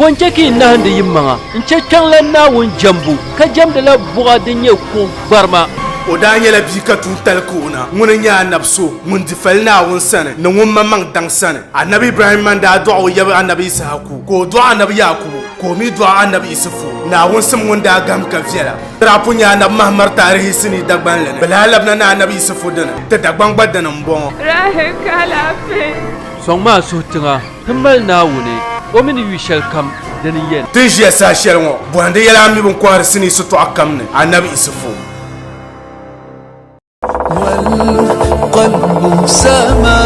Bɔ n-chɛ ka yi nahindi yimaŋa n-chɛ kpiɔŋlan Naawuni jɛmbu, ka jɛmdila buɣa din nyɛ kuɣ gbarima? O daa nyɛla bia ka tuuntali ka o na. Ŋuni n-nyɛ anabi so ŋun di fali Naawuni sani ni ŋun maŋmaŋ daŋ sani. Anabi Ibrahimma n-daa dɔɣi o yaba anabi Yisahaku, ka o dɔɣi anabi Yaakubu, ka o mi dɔɣi anabi Isufu. Naawuni sim ŋun daa gahim ka viɛla. Di daa pun nyɛ anabi Mahamar taarihi sinii Dagbanli ni. Bɛ lahi labina ni anabi Isufu dini, ti Dagbaŋ gba dini m-bɔŋɔ. Rahi ka alaafee. Sɔŋmi a suhu tiŋa ti mali Naawuni, o mi ni yu shɛlikam dini yɛn. Ti ni ʒiya saha shɛli ŋɔ, bɔhindi yɛla a mi bɛ ni kɔhiri sinii sitɔɣu kam ni, Anabi Isufu. والقلب سما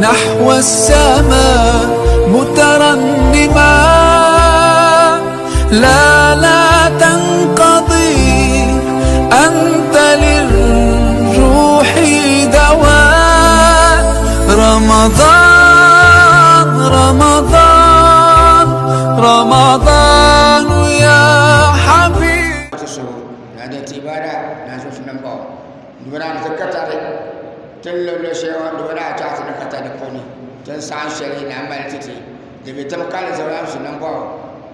نحو السماء مترنما لا لا تنقضي أنت للروح دواء رمضان رمضان رمضان يا حبيبي Dubana ni ti ka tari ti ni luɣi luɣi shɛli ŋɔ dubana a chaɣa ti ni ka tari di puuni ti ni saɣam shɛli ni a mali ti ti di bɛ tim kanli zuɣu ni bɔŋɔ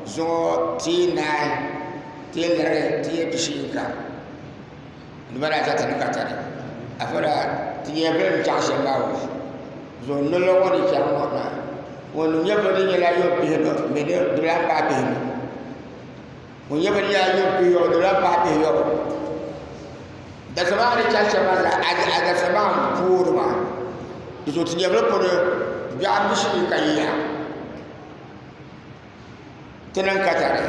zuŋɔ ti yi naai ti yi lirigi ti yɛ pishi yinga dubana a chaɣa ti ni ka tari afɔda ti nyɛla bɛ ni chaɣa shɛm maa ŋɔ zuŋɔ noli ŋɔ ni chɛŋ ŋɔ na ŋun nyɛ bi ni nyɛla yuun pihinu mini di lahi paai pihinu ŋun nyɛ bi ni nyɛla yuun pihiyɔbu di lahi paai pihiyɔbu Dabisa maa ni chani shɛm maa zaa, a dabisa maa m-poori maa. Di zuɣu ti nyɛvili puuni biɛɣu pishi ka yiya ti niŋ katari.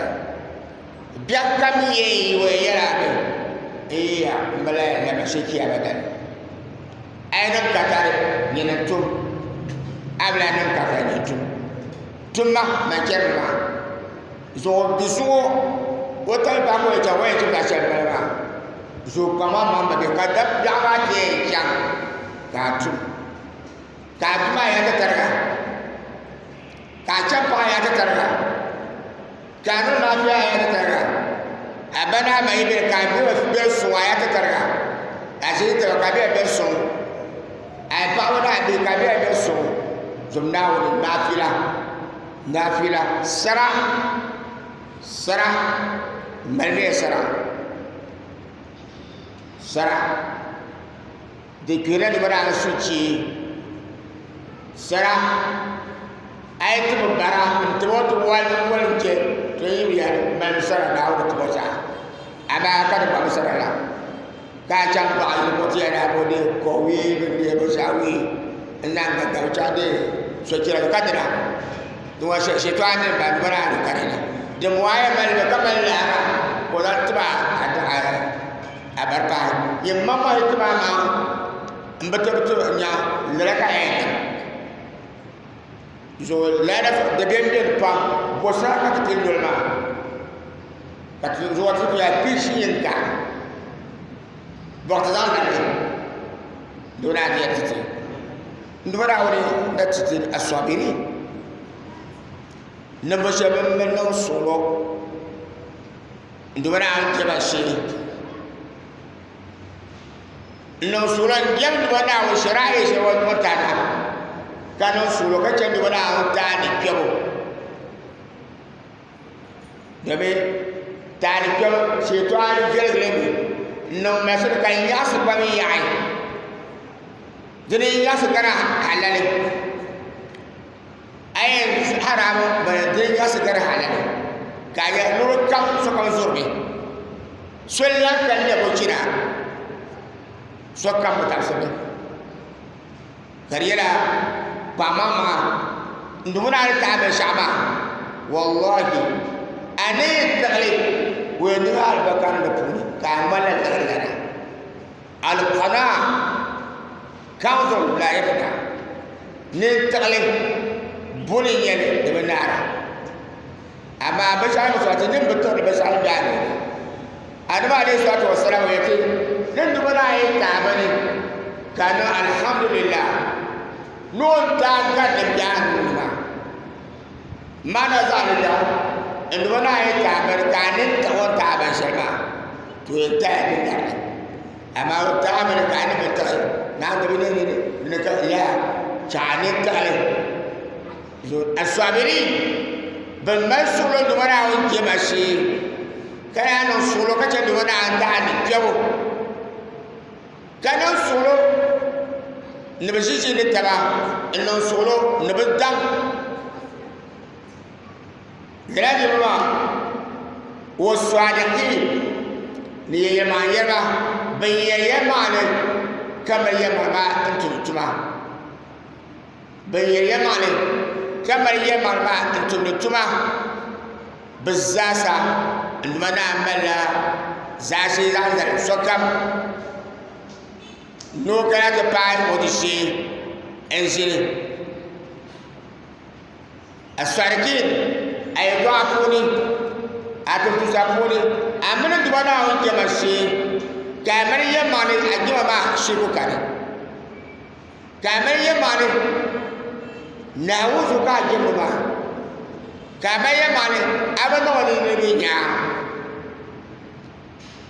Biɛɣu kam yɛn yi o yɛn yɛla mi n yiya m-bala yɛn lami shee chiyaama dali. A yi niŋ katari nyini n-tum, a bi lahi niŋ katari nyini tum. Tumma man chɛrimi maa zuɣu bi zuŋɔ o tali paaki o yɛn chaŋ o yɛn chɛ zaɣ shɛli m-bala maa. Zuɣu kpaŋ maa maŋ bi ka dab biɛɣu maa ti yɛn chaŋ ka a tum ka a tum a yaa ti tariga ka a chɛŋ paɣa yaa ti tariga ka a niŋ laafia a yaa ti tariga a ba ni a ma yi beni ka a bɛ suŋ a yaa ti tariga ka a ʒi taba ka a bɛ bɛ suŋ a paɣaba ni a bihi ka a bɛ bɛ suŋ zum Naawuni naafila naafila sara sara malimiya sara sara di kpihila di daa su chee sara a yi ti bi bara n tibɔ ti wali wali n chɛ to yi bi yɛli malimi sara Naawuni tibɔ zaa amaa ka di kpabi sara la ka a chaŋ paɣa yili ka o ti yɛli a ka o deei ka o wee bin deei binshɛɣu wee n lahi ga ka bi chaŋ deei sochira ka dira shitɔɣu ni ban di maa ni ka dinni din bɔŋɔ a yɛn mali mi ka mali laara ka o zaŋ tiba a bari pahi nyin maŋmaŋ yi tiba maa n bi tibi tibi nya lala ka a yɛn niŋ zuɣu lala di bɛni bɛni pam bɔ saha ka ti ti noli maa ka ti zuɣu ti ya pishi yinga bɔɣu ti zaŋ larigi doo naa ti yɛli ti ti n duba Naawuni na ti ti asɔbiri ninvuɣu shɛba bin bi niŋ suɣulo n duba Naawuni kpɛba shee n niŋ suɣulo n jɛm duba Naawuni shari'a shɛli o ni taana ka niŋ suɣulo ka chɛ duba Naawuni taani kpɛbu Domin taali kpɛbu shɛtɔɣani viɛlgili mi n niŋ masiri ka n nyaɣasi pam yaɣi dini n nyaɣasi gari halali a yɛn haramu bani dini n nyaɣasi gari halali ka a yɛ nuri kam sokam zurimi soli lahi kani lɛbi china sokam bi tabisimi ka di nyɛla paɣa maŋmaŋa n di ŋuna a ni taɣi binshaɣu maa wallahi a ni tiɣili o yɛn niŋ alibarika niŋ di puuni ka a ŋmanila liɣiri lana alqanaa kanzun la yafna ni tiɣili buni n nyɛli di bi naara amaa binshaɣu ni sɔti nin bi tiɣiri binshaɣu bɛ a ni Adamu alayhi salatu wa salam yɛti ni duba naa yi taai bini ka niŋ alhamdulillah ni o ni taai gari din bɛ a nuuni maa maana zaɣ ni biɛɣu n duba naa yi taai bini ka a ni taɣi o ni taai binshɛli maa to yɛn taaya din garili amaa o taai bini ka a ni bi tiɣi naa di bi ni ni ka yaa chaɣ a ni tiɣili asɔbirin. Ban mali suɣulo Duuma Naawuni jɛma shee, ka naan niŋ suɣulo ka chɛ Duuma Naawuni taha ni kpɛbu, ka niŋ suɣulo ni bɛ ʒi ʒiini taba, n-niŋ suɣulo ni bɛ daŋ. Lala niriba maa, wa sadiqin, ni yɛlimaŋyɛriba, ban yɛri yɛlimaŋli ka mali yɛlimaŋli maa n-tum tuma. Ban yɛri yɛlimaŋli ka mali yɛlimaŋli maa n-tumdi tuma, bɛ zaasa n Duuma Naa malila zaashee zaŋ zali sokam ni o kana ti paai o di shee n-ʒini. As-sadiqin, a yɛltɔɣa puuni, a tumtumsa puuni, a mini Duuma Naawuni jɛma shee, ka a mali yɛlimaŋli a jɛma maa shirigu kani. Ka a mali yɛlimaŋli Naawuni zuɣu ka a jɛmdi maa, ka a mali yɛlimaŋli a bi niŋ o ni niriba nya a,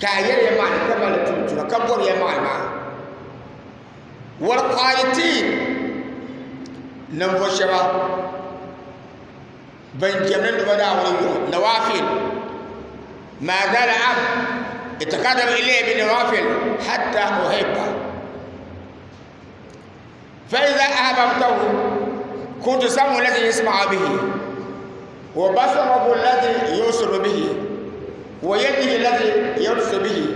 ka a yɛli yɛlimaŋli ka mali tum tuma ka bɔri yɛlimaŋli maa. Wal-qaanitiin, ninvuɣ shɛba ban jɛmdi Duuma Naawuni yuɣu, nawaafil, maa zaala abd yataqarrabu ilayya bin-nawaafil hatta uhibba. فإذا أحببته كنت سمع الذي يسمع به وبصره الذي يبصر به ويده الذي يبصر به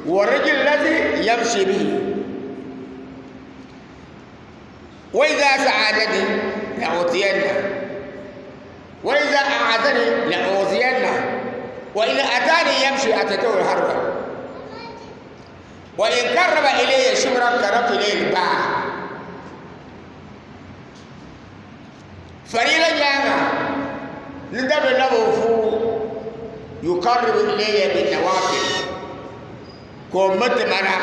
والرجل الذي يمشي به وإذا سعادني لأعطينه وإذا أعاذني لأعطينه وإن أتاني يمشي أتيته هربا وإن قرب إلي شبرا قربت إليه الباع فريلا nyaaŋa ni dabi labo fuu yuqarribu ilayya bin nawafil ka o miriti ma na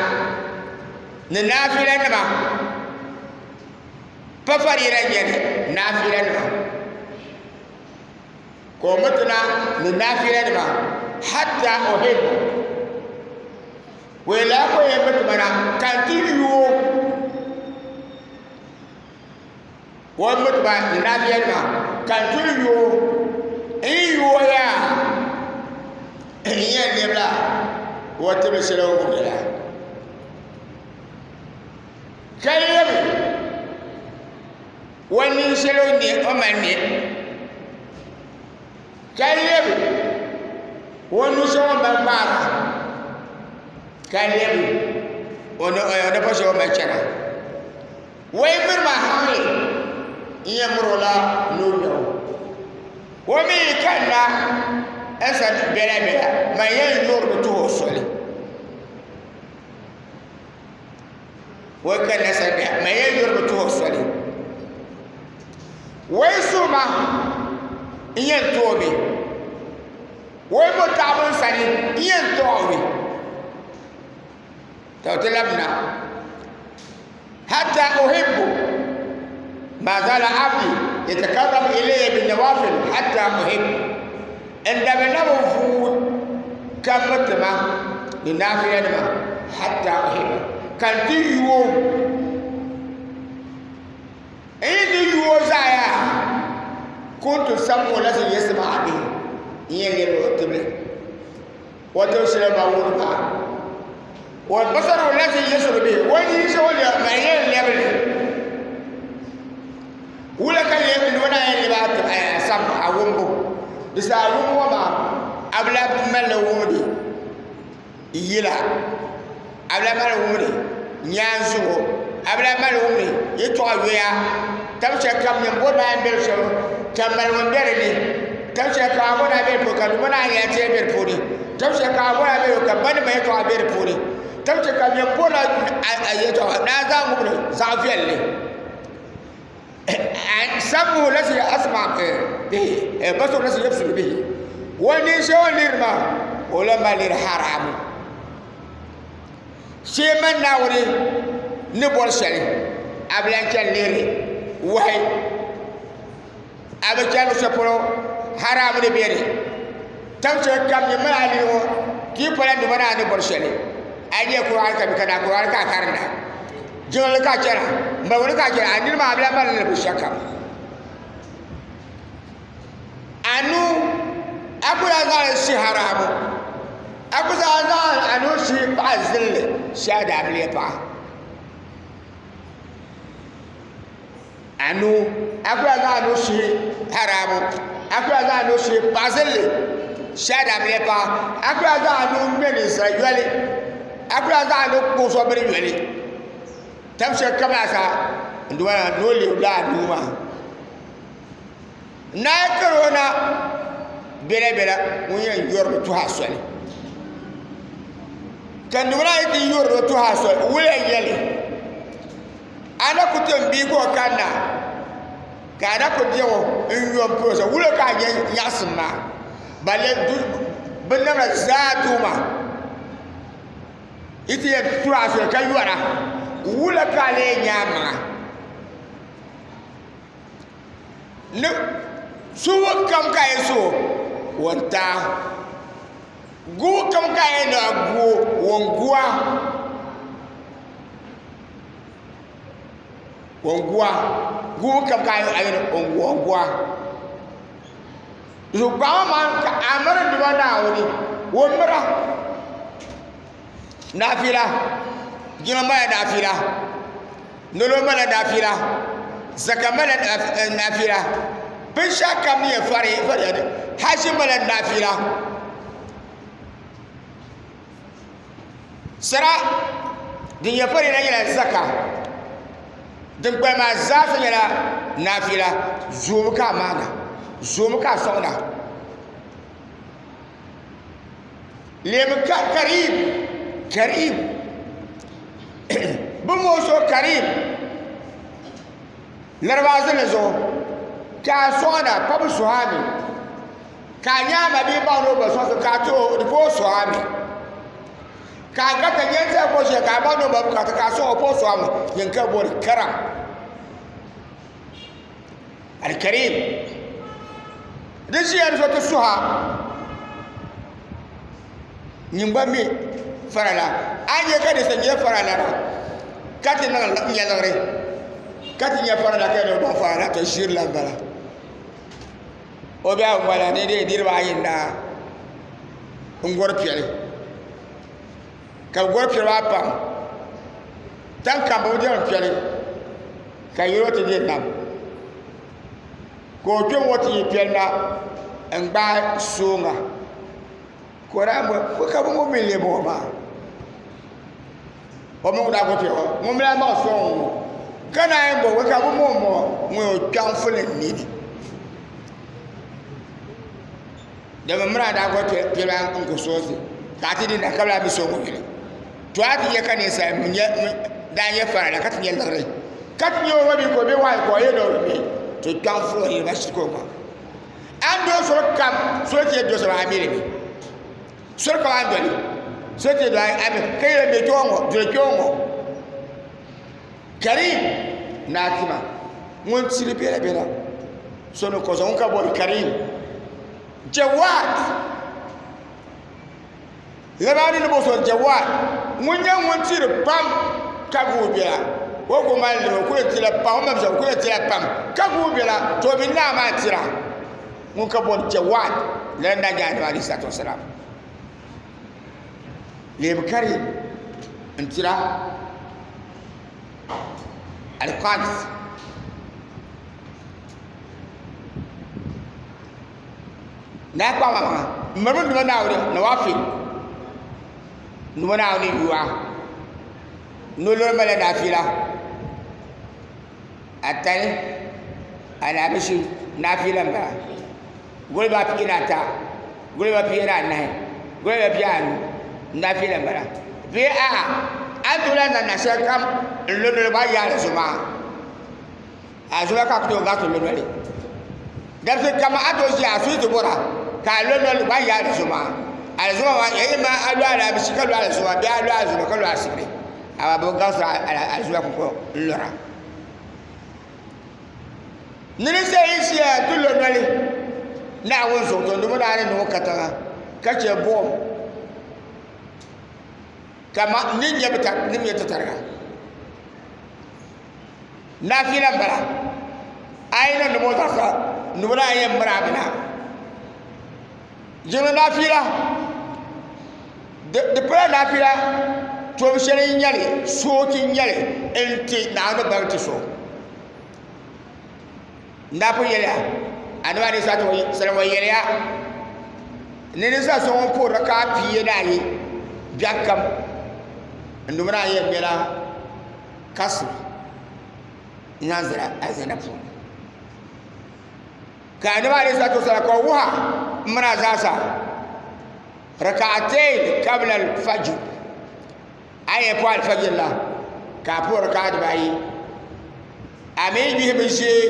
ni naafila nima pa farila n-nyɛ li naafila nima ka o miriti na ni naafila nima hatta uhibbu Wei laa ka o yɛn mi ti ma na ka n ti yu o. O mi ti ma ni lafiya nima ka n ti yu o. N yi yu o yaa n yɛn lɛbila o tibili shɛli o ni la. Ka lɛbi o nini shɛli o ni o mali nɛ Ka lɛbi o nu shɛŋa o ni mali ŋmaara ka lɛbi o napɔŋ shɛŋa o ni mali chɛna o yi miri ma haŋli n yɛn miri o la ni o ŋmɛbu o mi yi kanna n sani bɛla bɛla man yɛn yoorimi tuhi o soli o yi kanna sani bɛla man yɛn yoorimi tuhi o soli O yi suhi ma n yɛn ti o mi, o yi bo taɣibu n sani n yɛn ti o mi. Ka o ti labina hatta uhibbu ma zala abdi yatakarrabu ilayya bin nawafil hatta uhibbu n dabi na bi vuui ka miriti ma ni naafila nima hatta uhibbu ka n ti yu o. N yi ti yu o zaa yaa, kuntu sam'u lazi yasma'a bihi, n yɛn lɛbi o tibili, o tib shɛli ma wuni maa, wa basaru lazi yubsiru bihi, o nini shɛli o ni lɛbi maa, n yɛn lɛbi li. Wula ka lɛbi ni o naan yɛn lɛbi a tib a sam'u, a wumbu. Di saha wumbu ŋɔ maa, a bi lahi malili wumdi yila, a bi lahi mali wumdi nyaanzuɣu, a bi lahi mali wumdi yɛltɔɣa yoya. Tab shɛli kam ni m-bɔri maa yɛn be di shɛm ka maligu m-be di ni. Tab shɛli kam a bɔri a be di puuni ka duuma naa yɛla ti yɛn be di puuni. Tab shɛli kam a bɔri a be di puuni ka banima yɛltɔɣa be di puuni. Tab shɛli kam yɛn bɔrila a yɛltɔɣa ni a zaŋ ŋubili zaɣ viɛlli. Sam'uhu lazi asma bihi basaru lazi yabsuru bihi o nini shɛli o ni lihiri maa o lahi mali lihiri haramu shee mani Naawuni ni bɔri shɛli a bi lahi chɛni lihiri wahi a bi chɛni luɣu shɛli polo haramu ni bɛ ni tam shɛli kam nyɛ mali a lihiri ŋɔ ti yi pala Duuma Naawuni ni bɔri shɛli a yi nyɛ Kur'aani ka bi kana Kur'aani ka a karinda Jiŋli ka a chɛna maligu ni ka a chɛna a nini maa a bi lahi mali li binshɛɣu kam a nuu ku daa zaŋ li shihi haramu, a ku zaŋ zaŋ a nuu shihi paɣa zilli shee a daabiliya paɣa. A nuu, a ku daa zaŋ a nuu shihi haramu, a ku daa zaŋ a nuu shihi paɣa zilli shee a daabiliya paɣa, a ku daa zaŋ a nuu ŋmɛ ninsala yoli, a ku daa zaŋ a nuu kpuɣi so bini yoli. Tab shɛli kam a sa n duma na ni o leei la a nuu maa. Naai kari o na bela bela ŋun yɛn yɔri bi tuhi a soli. Ka n duma na yi ti yɔri o tuhi a soli, wula n yɛli a na ku ti n bia ka o kanna ka a na ku diɛm o n yɔ n piri o soli, wula ka a nyɛ nyaɣisim maa balle binnamda zaa tuuma. Yi ti yɛn turi a soli ka yɔra, wula ka a lee nya a maŋa? Ni suhu kam ka yi su o n taa, gubu kam ka yi ni a gu o, o n gu a, o n gu a, gubu kam ka a yi ni o n gu a. Zuɣukpaɣa maa ka a miri Duuma Naawuni, o mira naafila, jina mali naafila, nolo mali naafila, zaka mali naafila, binshɛɣu kam ni yɛn fariya ni haji mali naafila, sara din yɛn fariya nyɛla zaka. Din kpalim maa zaasa nyɛla naafila, zoomi ka a maana, zoomi ka a sɔŋda. Leemi karim, karim, bɛ mooi so karim Laribaa zilli zuɣu ka a sɔŋda ka bi suhi a mi, ka a nya a ma bee baŋ ni o ba sɔŋsim ka a ti o di pa o suhi a mi. Ka a garita nyɛ n-zali ko shɛli ka a baŋ ni o ba bukaata ka a sɔŋ o pa o sɔŋmi yin ka boli karam alkarim di ʒiya di so ti suha nyin gba mi farala a nyɛ ka di sa nyɛ farala la ka ti niŋ nyɛliɣiri ka ti nyɛ farala ka yɛli o baŋ farala to ʒiri la n-bala o bɛ a ŋmala ni dee niriba ayi n-daa n-gɔri piɛli ka bɛ gɔri piɛli maa pam tan kam bi dɛm piɛli ka yino ti di nam ka o kpɛ ŋɔ ti yi piɛli na n gbaai sooŋa ka o daa bɔri ko ka bi ŋɔ mi lee bɔŋɔ maa o mi ŋun daa gɔri piɛli ŋɔ ŋun mi maa sooŋ ŋɔ ka naan yi bɔri ko ka bi ŋɔ bɔŋɔ ŋun o kpɛŋ fuli nini Dama miri a daa gɔri piɛli maa n-ku soonsi ka a ti di na ka bi lahi mi so ŋun yuli. To a ti nya ka ninsal daa nyɛ farala ka ti nya liɣiri ka ti nya o ma bee ka o be wahu ka o yɛli ni o bi mi, to kpiɔŋ furi o niriba shiri ka o ŋma. A ni doli soli kam, soli ti yɛn doli shɛm a mi li mi. Soli kam a ni doli, soli ti yɛn doli a mi ka yɛli mi kpiɔŋ ŋɔ, doli kpiɔŋ ŋɔ. Karim naa tima ŋun tiri bela bela so ni kosa ŋun ka bori Karim Jawad Labani ni bo so Jawad ŋun nyɛ ŋun tiri pam ka guui bela o ku mali limi o ku yɛn tila pam o mali shɛli o ku yɛn tila pam ka guui bela to mi naa maa tira ŋun ka bori Jawad lala n daa nyɛ Adamu alayhi salatu wasalam Leemi Karim n tira Alqanit Naa kpaŋ maŋa n miri ni Duuma Naawuni Nawaafil Duuma Naawuni yuwa ni o lori malila naafila Atani Alaamishi naafila n bala Guliba pia ni ata guliba pia ni anahi guliba pia anu naafila n bala bee a'a a ni tooi lahi zaŋ na shɛli kam n lo noli gba yaali zuɣu maa a zuɣu ka a ku tooi gariti lo noli dabisi kam a tooi ʒiya a suhu ti bɔra ka a lo noli gba yaali zuɣu maa alizuma maa ya ima a lo alaamisi ka lo alizuma bee a lo alizuma ka lo asibiri amaa bi gariti alizuma kunkɔŋ n lora Ni di ʒe yi ʒiya ti lo noli Naawuni zuɣu, to di mi daa ni niŋ o katiŋa ka chɛ buɣim ka ni nyɛ ti tariga. Naafila m-bala, a yi niŋ di ŋɔ zaɣisa, di mi daa yɛn miri a mi na. Jiŋli naafila di pala naafila tobu shɛli n nyɛli soochi n nyɛli n ti Naawuni bari ti so n daa pun yɛliya anabi alayhi salatu wa salam o yɛliya ni ni sa so ŋun puhiri rakaa pia ni ayi biɛɣu kam n dumi naa yɛn bela kasri n zaŋ zali alizanda puuni Ka Annabi alayhi salatu wasalam ka o wuha m mini a zaasa raka'atayn qabla al-fajr a yɛn puhi alfajir la ka a puhi raka'a dibaayi a mi yi gbihi bin shee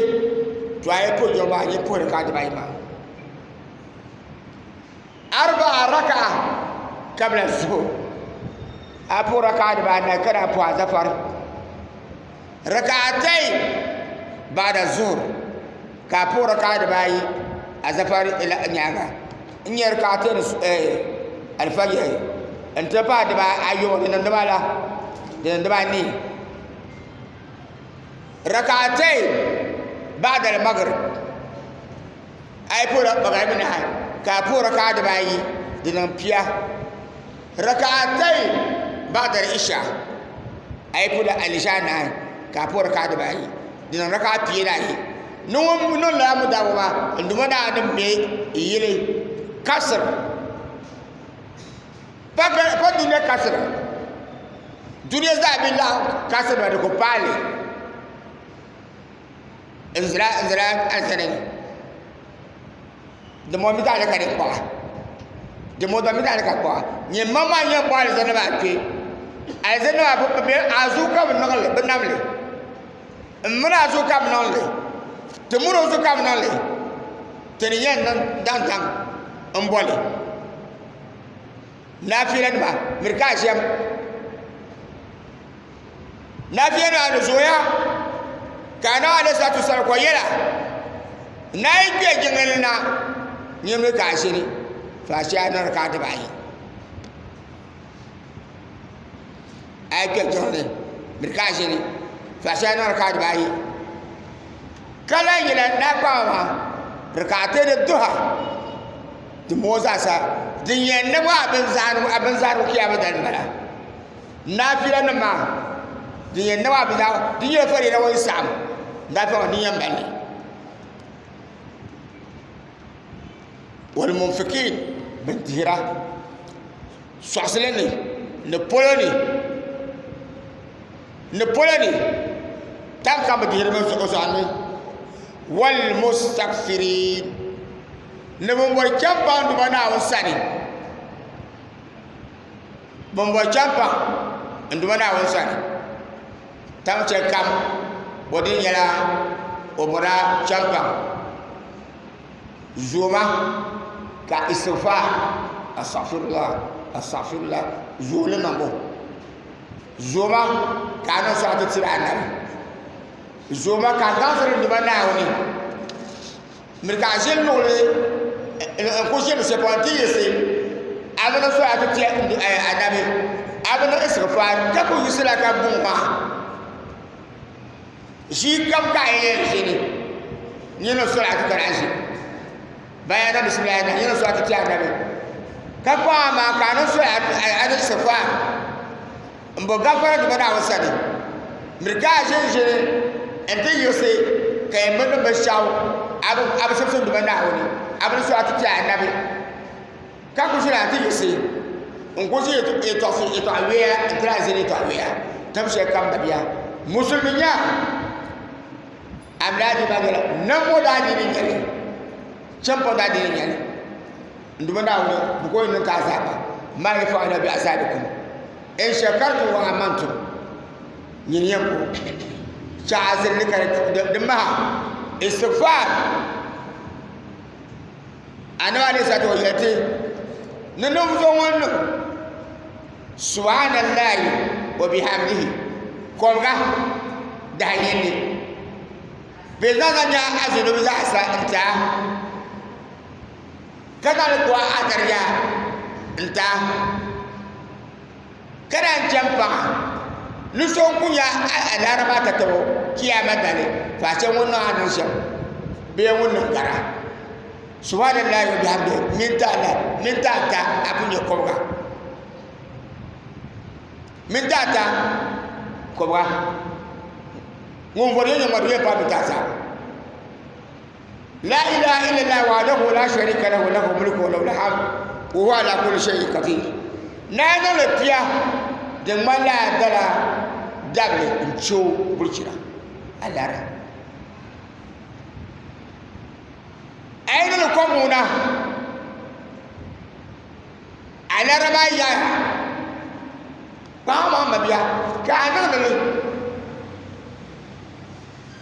to a yi puhi jiŋli maa a ni puhi raka'a dibaayi maa arba'a raka'a qabla zuhur a puhi raka'a dibaanahi ka daa puhi azafar Raka'atayn ba'da zuhur ka a puhi raka'a dibaayi azafar nyaaŋa n nyɛ raka'atayn alfajiri n ti pahi dibaa ayobu di niŋ dibaala di niŋ dibaanii raka'atayn ba'da al-maghrib a yi puhi magharibi nahi ka a puhi raka'a dibaayi di niŋ pia Raka'atayn ba'da al-isha a yi puhi al-isha naai ka a puhi raka'a dibaayi di niŋ raka'a pia ni ayi ni ŋun niŋ lala mudaabu maa n duuma Naawuni ni me yili kasr pa dunia kasr dunia zaa bi laɣim kasr maa di ku paai li n zila alizanda ni Di mo mi zaɣ li ka di kpuɣa di mo mi zaɣ li ka kpuɣa nyɛ ma maa nyɛ bɔ alizanda maa kpɛ alizanda maa bi bɛ azu ka bi niŋli bi namli n mini azu ka bi niŋli ti mini o zu ka bi niŋli ti ni yɛn niŋ daŋ daŋ n boli naafila nima miri ka a ʒɛm Naafila maa di zooya ka anabi alayhi salatu wasalam ka o yɛla ni a yi kpɛ jiŋli ni na nyimli ka a ʒini faashee a niŋ raka'a dibaayi a yi kpɛ jiŋli ni miri ka a ʒini faashee a niŋ raka'a dibaayi ka lahi yɛla ni a kpaŋa maa raka'atayni duha dimbɔŋɔ zaasa din yɛn niŋ a binzaarigu kiyama dali m-bala. Naafila nim maa din yɛn niŋ a binyɛra di nyɛla farila ŋɔ yi saɣam naafila ŋɔ din yɛn mali wal munfikin bin dihira soɣasili ni ni polo ni ni polo ni tan kam bi dihiri bin zuɣu ni wal mustakfirin ni bin bori chɛŋ paŋ Duuma Naawuni sani Bin bɔri chɛmpa n Duuma Naawuni sani tam shɛli kam o din nyɛla o bɔrila chɛmpa zooma ka istigfaar astaghfirullah astaghfirullah zooli niŋbu zooma ka a niŋ sarati tiri anabi zooma ka a zaŋsiri n Duuma Naawuni Miri ka a ʒini luɣuli n ku ʒini shɛli polo nti yiɣisi a bi niŋ salatu ti anabi a bi niŋ istigfaar ka ku yiɣisila ka buŋ maa ʒii kam ka a yɛn ʒini n niŋ salatu ka lahi ʒini bayan na bisimilahi na n niŋ salatu ti anabi ka kpaŋ a maŋa ka a niŋ salatu a niŋ istigfaar n bo gafara Duuma Naawuni sani. Miri ka a ʒini ʒili nti yiɣisi ka yɛn bi niŋ binshɛɣu a bi simsim Duuma Naawuni, a bi ni sɔɣi ti ti Anabi, ka ku ʒini a ti yiɣisi n-ku ʒi yɛtɔɣisi yɛtɔɣ yoya n-tiri a ʒini yɛtɔɣ yoya tim shɛli kam dabiya. Musulimi nya a mi daa maa nyɛla nambo daa dini nyɛli, chɛmpa daa dini nyɛli. N Duuma Naawuni, bɛ ku yɛn niŋ ka azaaba, maa yafa'alna bi azabikum in shakartum wa amantum, nyini yɛn ku chɛ a zilli ka di maha istighfar. Anabi alayhi salatu wa yɛli ti ni ninvuɣ so ŋun niŋ subhanallahi wa bihamdihi kɔbiga dahiyindi bɛ zaŋ zaŋ nya a zunubi zaasa n-ti a. Ka zaŋ li ku a dariya n-ti a, ka naan chɛ m-paɣ a ni so n-ku nya a laara maa tatabo Chiyaama dali, faashee ŋun niŋ a niŋ shɛm bee ŋun niŋ gara. Subhanallahi wa bihamdihi minti anahi, minti ata a ku nyɛ kɔbiga. Minti ata kɔbiga. Ŋun vɔri yɛn nyɛ ŋmari yɛn paai minti ata. La ilaha illallah wahdahu la sharika lahu lahu mulku wa lahul hamd wa huwa ala kulli shay'in qadir. Naa niŋli pia din ŋmanila a dala dabili n-che o bulichira a lara. A yi niŋli kom ŋuna a lara maa yaaya kpaŋ maŋ mabia ka a niŋdi li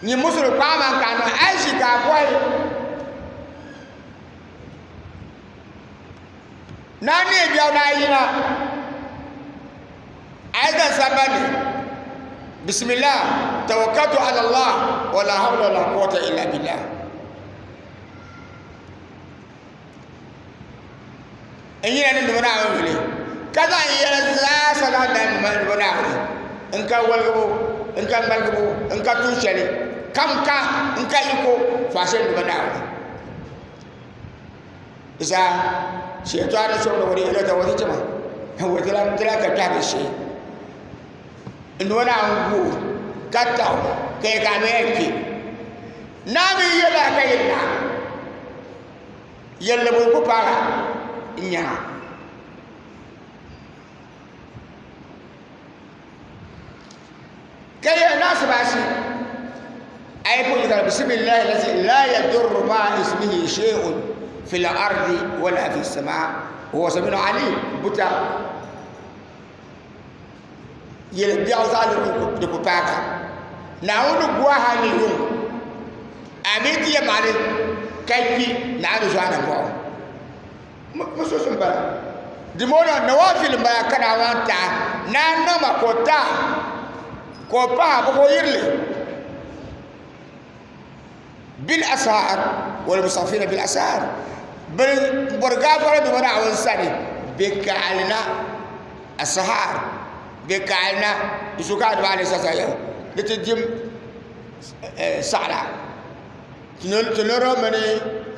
nyɛ musuli kpaŋ maŋ ka a niŋ a yi ʒi ka a bɔhi naa neei biɛɣu ni a yina a yi zaŋ sambani bisimilah tawakkaltu ala allah wala hawla wala quwwata illa billah n yina ni nima Naawuni yuli ka zaŋ yɛla zaa sa zaŋ na nima Naawuni n ka waligibu n ka ŋmaligibu n ka tuun shɛli kam ka n ka yiko faashɛ nima Naawuni zaa shɛtɔɣa ni sɔŋdi o di yɛla ta o ti chɛma o ti lahi ka kpɛhi bi shee n nima Naawuni gu o ka taɣi o ka yɛ ka a mi yɛn kpɛ naa mi yɛla ka yɛ naa yɛlli boli ku paara n nyaŋa ka yɛ naasibaasi a yi pun yikara bisimilahi lazi la yadurru maa ismihi shay'un fil ardi wala fi sama wa huwa samiun alim buta yɛli biɛɣu zaa di ku paagi Naawuni guaha ni yuŋ a mi ti yɛn maali ka kpi Naawuni zuɣu a na bɔɣu mususi n bala dimɔŋɔ nawafil n bala ka Naawuni tahi naa niŋma ka o tahi ka o pahi bi ka o yirili bil asar wal musafina bil asar bin bɔri gaafara duma Naawuni sani bɛ kaɣalina asahar bɛ kaɣalina di so ka Adamu alayhi salatu wasalam di ti dim saɣara ti lɔri mini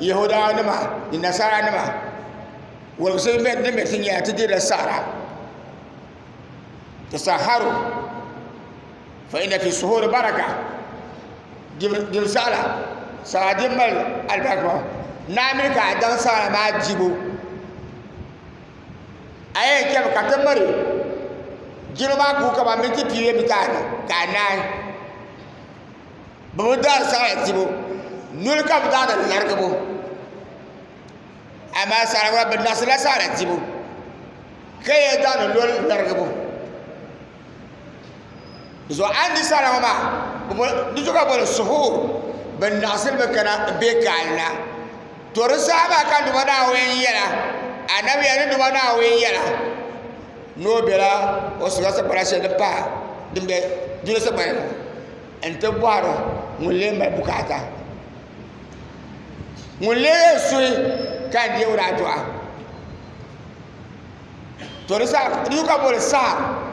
Yahudawa nima ni nasara nima woligi din bɛ ti nyɛla ti dirila saɣara tasaharu fa inna fi suhuri baraka dim saɣara saɣara din mali alibarika maa naa mini ka a daŋ saɣara maa dibu a yɛn chɛmi ka ti miri jino maa kuui kamani minti pia bee minti anu ka a naai bi bi daari saɣara dibu noli ka bi daari larigibu amaa saɣara ŋɔ bi naɣasila saɣara dibu ka yɛn daari noli larigibu Zuɣu a ni di sara ŋɔ maa di zuɣu ka boli suhuur bi naɣasiri mi kana n bɛ kaali na to di saha maa ka Duuma Naawuni n yɛla anabi yɛli ni Duuma Naawuni n yɛla ni o bɛla o suga sagbana shɛli din pahi din bɛ duli sagbana ni n ti bɔhiri ŋun lee mali bukaata ŋun lee yɛn suhi ka n deei o adu'a To di saha di ka boli saha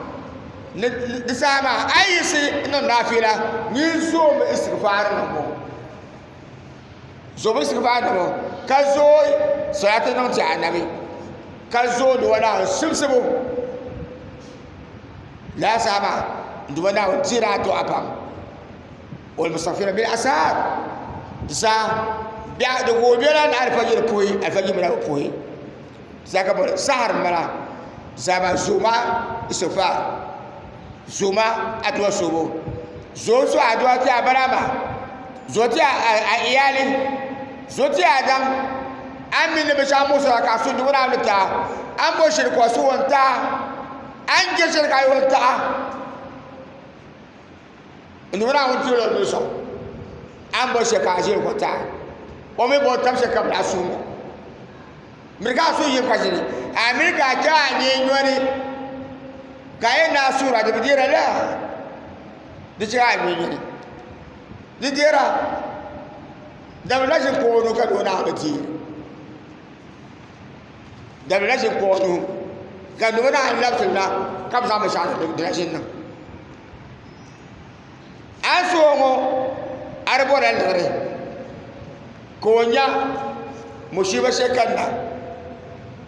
ni di saha maa a yi yiɣisi n niŋ naafila nyin zoomi istigfaari niŋbu zoomi istigfaari niŋbu ka zooi salati niŋ ti anabi ka zooi duwa Naawuni simsibu lala saha maa duwa Naawuni deeri a du'a pam wal mustaghfirina bil asar di saha di gooi bela ni alfajiri puhi alfajiri mini bi puhi Zaka boli sahar n bala zama zoma istighfar zoma aduwa sobo zo so aduwa ti a bala ma zo ti a iyali zo ti a daŋ a ni mini binshɛɣu muɣisira ka a su dubu ni taɣa a ni bo shɛli ka o su o ni taɣa a ni je shɛli ka o ni taɣa n dubu Naawuni ti o ni sɔŋ a ni bo shɛli ka a ʒiri ka o taɣa o mi bo tab shɛli ka bi lahi suhi ŋɔ Miri ka a suhu yim ka ʒini, a miri ka a chɛ a nyee nyɔni, ka a yɛn ni a suhir a di bi deera la? Di chɛ a nyee nyɔni. Di deera, dabili na ʒini kpuɣ o nuu ka doo naai bi deei. Dabili na ʒini kpuɣ o nuu ka doo naai labisili na ka bi zaŋ binshɛɣu di na ʒini niŋ. A ni suhi o ŋɔ, a di bɔrila liɣiri ka o nya Mushiiba shɛli kanna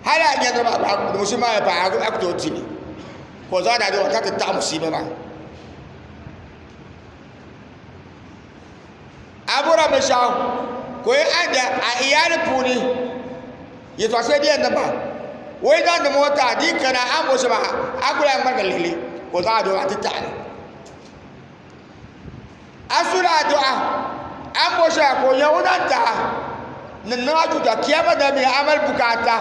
hali a nyɛdiri maa gba mushiiba maa paai a ku tooi dili ka o zaŋ daadua ka ti taɣi mushiiba maa. A bɔra binshɛɣu ka o yi a da a iyali puuni yɛltɔɣa shɛli di yɛn niŋ maa o yi zaŋ nim o ti a di yi kana a ni bɔri shɛm maa a ku lahi ŋmaligi lihili ka o zaŋ adua maa ti taɣili a suhuri adua a ni bɔri shɛli ka o nyɛ o zaŋ ti a ni niŋ a tuuta kiyama dali mi a mali bukaata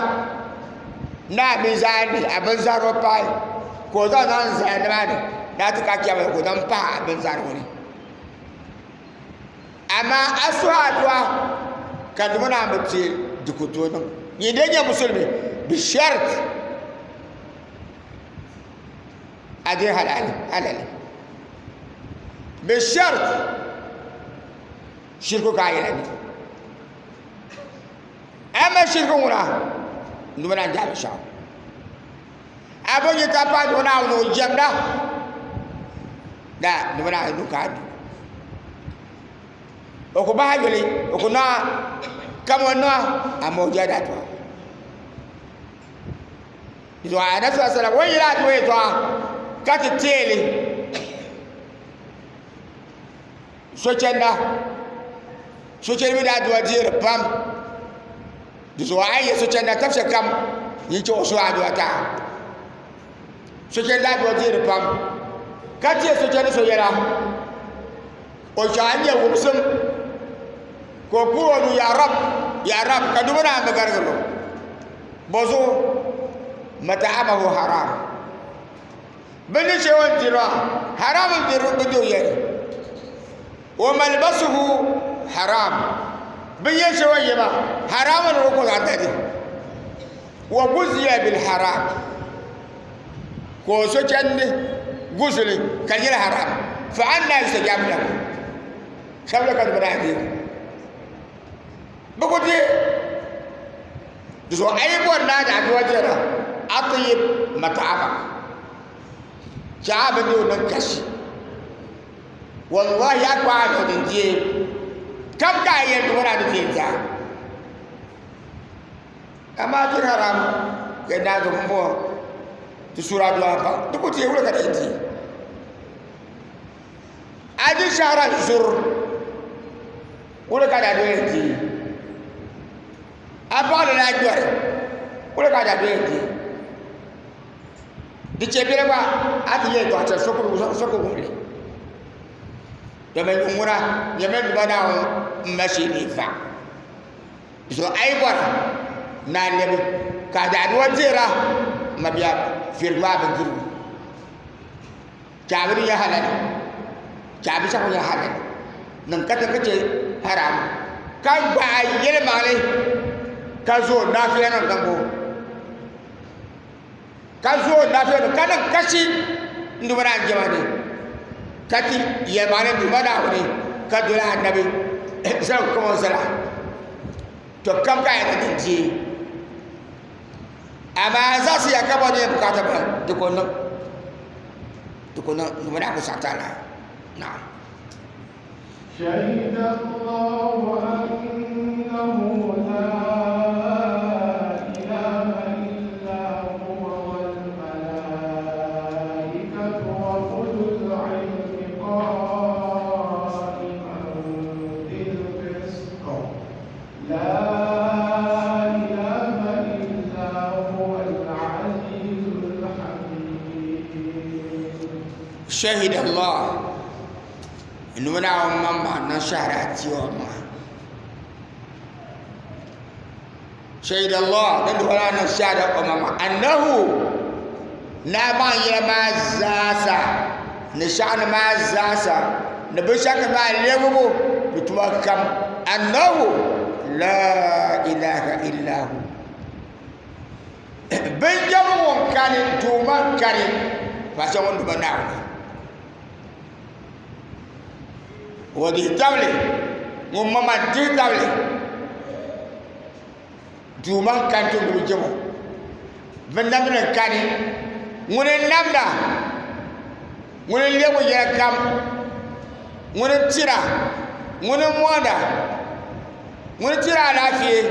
ni a mini zaa ni a bin zahara pahi ka o zaŋ zaŋ zali nimaani ni a ti ka kiyama ka o zaŋ pahi a bin zahara ŋɔ ni. Amaa a suhi adua ka di ŋuna bi ti di ku tooi niŋ. Nyin dee nyɛ musulimi bi shɛrit a deei halali halali bi shɛrit shiriku ka a yɛla ni a mali shiriku ŋuna di ŋuna n daa binshɛɣu a bi nyɛ ka paai duɣu Naawuni o jɛmda da di bi naan du ka a du o ku bahi yuli o ku niŋ kama o niŋ amaa o jɛda tuma zuɣu anabi sallallahu alaihi wasallam o yɛla adua yɛltɔɣa ka ti teeli sochɛnda sochɛndi mi daa adua deeri pam di zuɣu a yi yɛ sochɛnda tab shɛli kam yin chɛ o suhu adua taha Sochɛndi adua deeri pam ka teei sochɛndi so yɛla o chɛ a nyɛ wumsim ka o kpuɣi o nuu yaa rab yaa rab ka dubu naan bi garigiri o bɔzuɣu mata'amahu haram bindiri shɛli o ni diri maa haram n diri bindiri yɛli wa malbasuhu haram binyɛri shɛli o ni yɛ maa haram ni o ku zaŋ dali wa guziya bil haram ka o so chandi guzuli ka di nyɛla haram fa anna yustajabu lahu sabila ka di bi daa deegi bi ku deei di zuɣu a yi bɔri ni a daa dua jɛra atiyib mata'ama chɛ a bindirigu niŋ kasi wallahi a kpa a niŋ din deei kam ka a yɛli di ŋɔ daa di deei zaa Amaa ti haram ka naai zuɣu m-bɔŋɔ ti suuri adua pam di ku teei wula ka di yɛn teei a di shɛhira zur wula ka di adua yɛn teei a paɣili la gbɛri wula ka di adua yɛn teei di chɛ biɛla gba a ti yɛli tɔɣa chɛ so ku wuhili domin ŋuna nyɛmi duba Naawuni m ma shee ni fa. Zuɣu a yi bɔra ni a lɛbi ka a daadua deera mabia feerigu maa bindirigu chaabi di nyɛ halali chaabi shɛŋa nyɛ halali niŋ katiŋ ka chɛ haramu ka gbaai yɛlimaŋli ka zooi naafila niŋ niŋbu ka zooi naafila niŋ ka niŋ kashi n duuma naan jɛma ni ka ti yɛlimaŋli n duuma Naawuni ka doli anabi zaligu kam o zala to kam ka a yɛn ti niŋ deei amaa zaɣisi ya ka bɔri ni bukaata ba di ku niŋ di ku niŋ duuma Naawuni ku saɣiti a lahi naam. شهد الله أنه لا إله إلا هو والملائكة وأولو العلم قائما بالقسط لا إله إلا هو العزيز الحكيم. شهد الله N Duuma Naawuni maŋmaŋ niŋ shɛhira ti o maŋa. Shahida Allah din duhi maa niŋ shɛhira o maŋmaŋ annahu ni a baŋ yɛla maa zaasa ni shɛɣuni maa zaasa ni binshɛɣu maa lɛbibu ni tuma kam annahu la ilaha illa hu bin jɛmbu ŋun kani Duuma kani paɣa ŋun Duuma Naawuni. O dihi tabili ŋun ma maa dihi tabili duu maa kani ti gbubi jɛmo binnamdili n kani ŋuni n namda ŋuni n lɛbigi yɛla kam ŋuni n tira ŋuni n moonda ŋuni n tiri alaafee.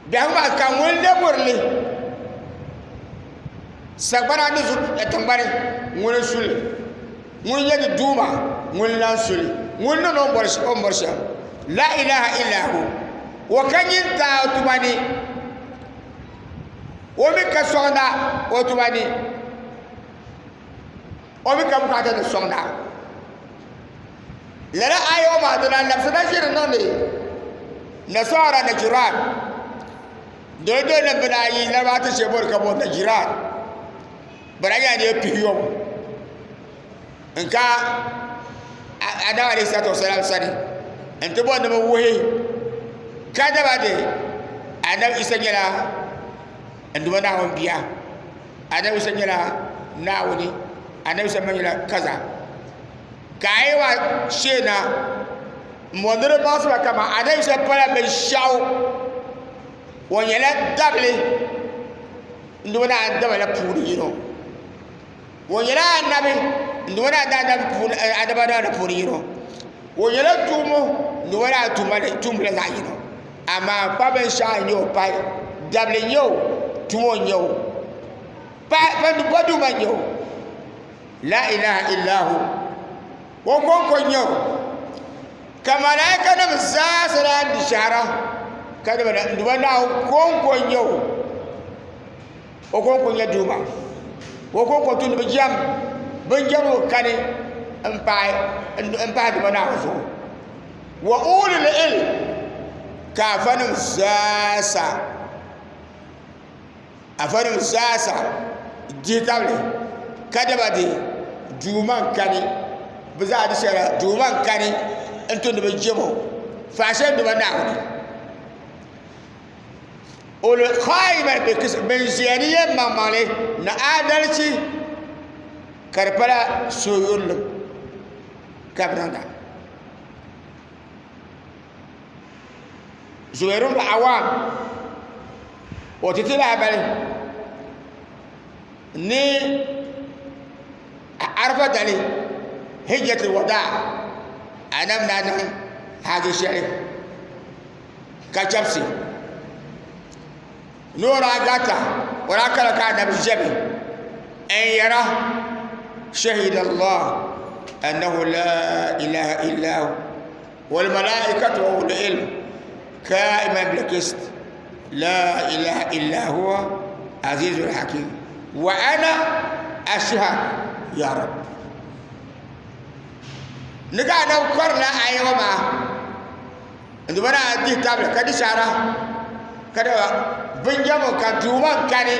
Biɛhigu maa ka ŋun lebiri li sagbana ni tiŋgbani ŋuni n suli ŋun nyɛ di duuma ŋuni lan suli ŋun niŋdi o ni bɔri shɛm la ilaha illa hu o ka nyin taai o tuma ni o mi ka sɔŋda o tuma ni o mi ka bukaata ni sɔŋda lala aya ŋɔ maa di lahi labisi na ʒiri niŋdi nasara najiran doli doli nim bini ayi laribawa ti shee bori ka booni najiran bi daa nyɛla niriba pihiyɔbu n ka adamu alayhi salatu wasalam sani n ti bori ni bi wuhi ka daba di anabi isa nyɛla n duuma naawuni bia anabi isa nyɛla naawuni anabi isa nyɛla kaza ka a yi wa sheena n bɔri ni di baŋsi ba kaman anabi isa pala binshaɣu o nyɛla dabili n duuma naawuni daba la puuni yino o nyɛla anabi n duuma naawuni adaba la puuni yino o nyɛla tumo n duuma naawuni tuumba la zaɣ yino amaa pa binshaɣu n nyɛ o pahi dabili n nyɛ o tumo n nyɛ o pa duuma n nyɛ o la ilaha illa hu o konko n nyɛ o ka malaika nim zaa sa daa di shahara ka di bana duba naawuni konko n nyɛ o o konko n nyɛ duuma o konko tu ni bi jɛm bin jɛm o kani n pahi n pahi duba naawuni zuɣu wa ulil ilm ka afanim zaa sa Afanim zaasa dihi tabili ka daba di duu maa n-kani bɛ zaa di shɛla duu maa n-kani n-tumdi bɛ jɛmo faashee duba Naawuni ban ʒiya ni yɛlimaŋmaŋli ni aadalichi ka di pala suhuyurilim ka bɛ niŋda. Zubairu bin Awam o ti ti lahabali ni Arafa dali hijjatul wadaa anabi daa niŋ haji shɛli ka chɛbisi ni o daa garita o daa kala ka anabi ʒɛmi n yɛra shahida Allah annahu la ilaha illa hu والملائكة وأولو العلم قائما بالقسط لا إله إلا هو عزيز الحكيم وأنا أشهد يا رب نقع نوكرنا أيوما عندما أديه تابلة كدي شارة كده بنجمو كدوما كاني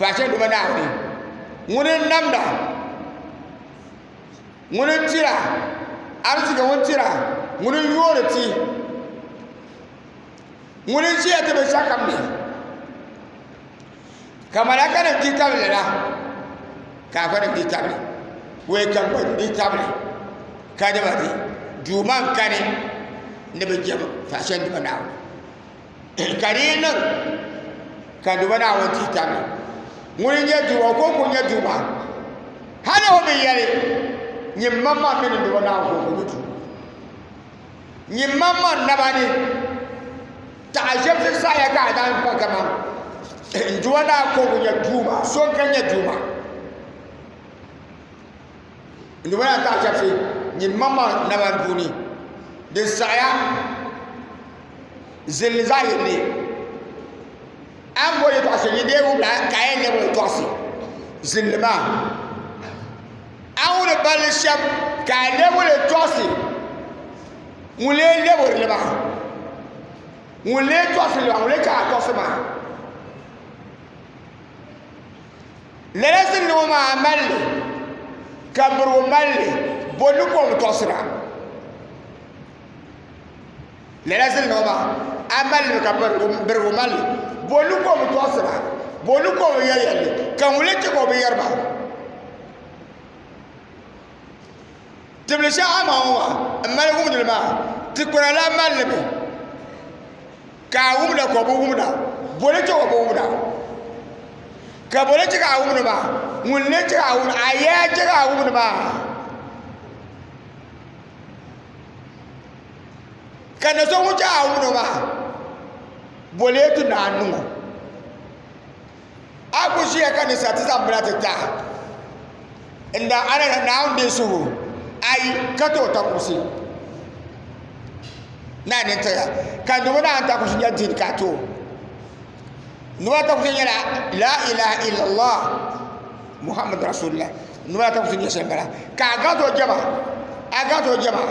فعشان دوما ناوني ŋuni n namda Ŋuni n tira arizika ŋun tira ŋuni n yoori ti ŋuni n ʒiya ti binshaɣu kam ni ka malaika nim dihi tabili lala ka afa nim dihi tabili wee ka gba dihi tabili ka daba di duu maa n kani ni bi jɛm paɣa shɛli duma naawuni ka di yi niŋ ka duba naawuni dihi tabili ŋuni n nyɛ duuma o ko nyɛ duuma hali o bi yɛli nyini maŋmaŋ mini duba naawuni ko nyɛ duuma nyini maŋmaŋ naba ni taɣa ʒɛbisi saɣaya ka a daan pa kaman n duba naa ko nyɛ duuma so n ka nyɛ duuma n duba naa taɣa ʒɛbisi nyini maŋmaŋ naba puuni din saɣaya Zilli zaɣ yini a ni boli yɛltɔɣa shɛli yi dee wumda ka a yɛn lɛbi o tɔɣisi zilli maa a ni wuli balli shɛm ka a lɛbi li tɔɣisi ŋun lee lɛbiri li maa ŋun lee tɔɣisiri li maa ŋun lee chɛ a tɔɣisi maa lala zilli ŋɔ maa a mali li ka birigu mali li bo ni ka o bi tɔɣisira Lala zilli ŋɔ maa a mali li ka birigu mali li boli ka o bi tɔɣisira boli ka o bi yɛri yɛlli ka ŋun lee chɛ ka o bi yɛri maa tibili shɛli a maŋ ŋɔ maa m mali wumdi li maa tikpira la mali li mi ka a wumda ka o bi wumda boli chɛ ka o bi wumda ka boli chɛ ka a wumdi maa ŋun lee chɛ ka a wumdi a yaa chɛ ka a wumdi maa. Ka Ka na so ŋun chɛ a wumdi o maa, bolee ti naan niŋ o. A ku ʒiya ka ninsal ti zaŋ bina ti tahi n daa ana na Naawuni deei suhu ayi ka ti o takubisi naa ni taya ka dubu naa takubisi nyɛ din ka ti o nuba takubisi nyɛla la ilaha illallah muhammad rasulillah nuba takubisi nyɛ shɛli bala ka a gaŋ ti o jɛma a gaŋ ti o jɛma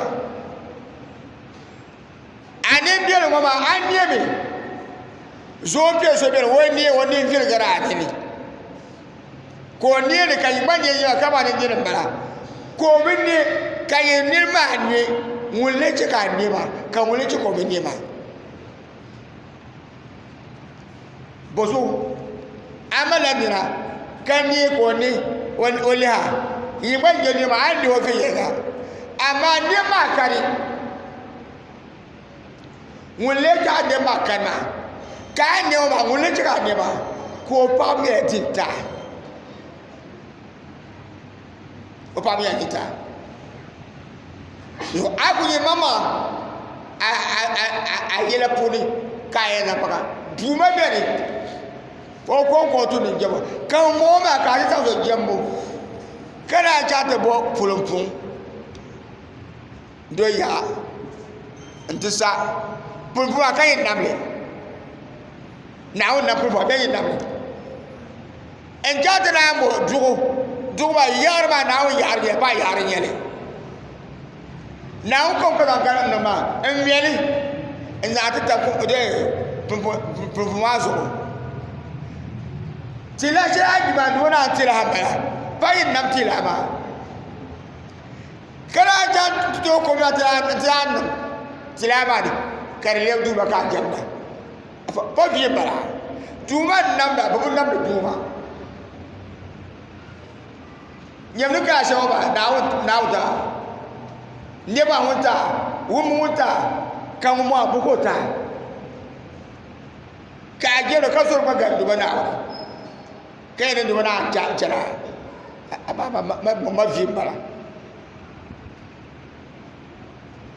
A nini biɛli ŋɔ maa a nɛmi zoo n kpɛ so biɛni o nɛ o nini viɛligiri a nini ka o nɛli ka yi gba nɛ yɛla ka maa ni nini n bala ka o bi nɛ ka yi nini maa nɛ ŋun lee chɛ ka a nɛ maa ka ŋun lee chɛ ka o bi nɛ maa bozuɣu a malila nira ka nɛ ka o nɛ o liha yi gba nyɛ nɛ maa a ni nɛ o viɛnyɛlinga amaa nɛ maa kani ŋun lee chɛ a nɛ maa kani maa ka a nɛ o maa ŋun lee chɛ ka a nɛ maa ka o paɣaba nyɛla din taai o paɣaba nyɛla din taai a ku nyɛ mama a yɛla puuni ka a yɛn labaga duuma biɛni o konko tu ni jɛmbu ka ŋun bɔŋɔ maa ka a ti zaŋ so jɛmbu ka naan chaŋ ti bo pulimpuŋ do yaɣa n ti sa pulimpuŋ maa ka yi namli naawuni nam pulimpuŋ maa bɛ yi namli n chaŋ ti naan bo duɣu duɣu maa yaɣari maa naawuni yaɣari nyɛli pa yaɣari nyɛli naawuni kom ka zaŋ gari n niŋ maa n ŋmɛli n zaŋ ti tabi pumpum maa zuɣu ti lahi shɛli a yi maa ni o naan ti lahi bala pa yi nam ti lahi maa ka naan chaŋ ti tooi kom maa ti lahi niŋ ti lahi maa ni ka di lɛbi duuma ka a jɛmda pa viɛ bala duuma n namda bi bi namdi duuma Nyɛmdi ka a shɛba maa Naawuni taa niriba ŋun taa wumbu ŋun taa ka ŋun maa bi ka o taa ka a jɛro ka zori gba gari duba Naawuni ka yɛn ni duba Naawuni chɛra amaa ma vi m-bala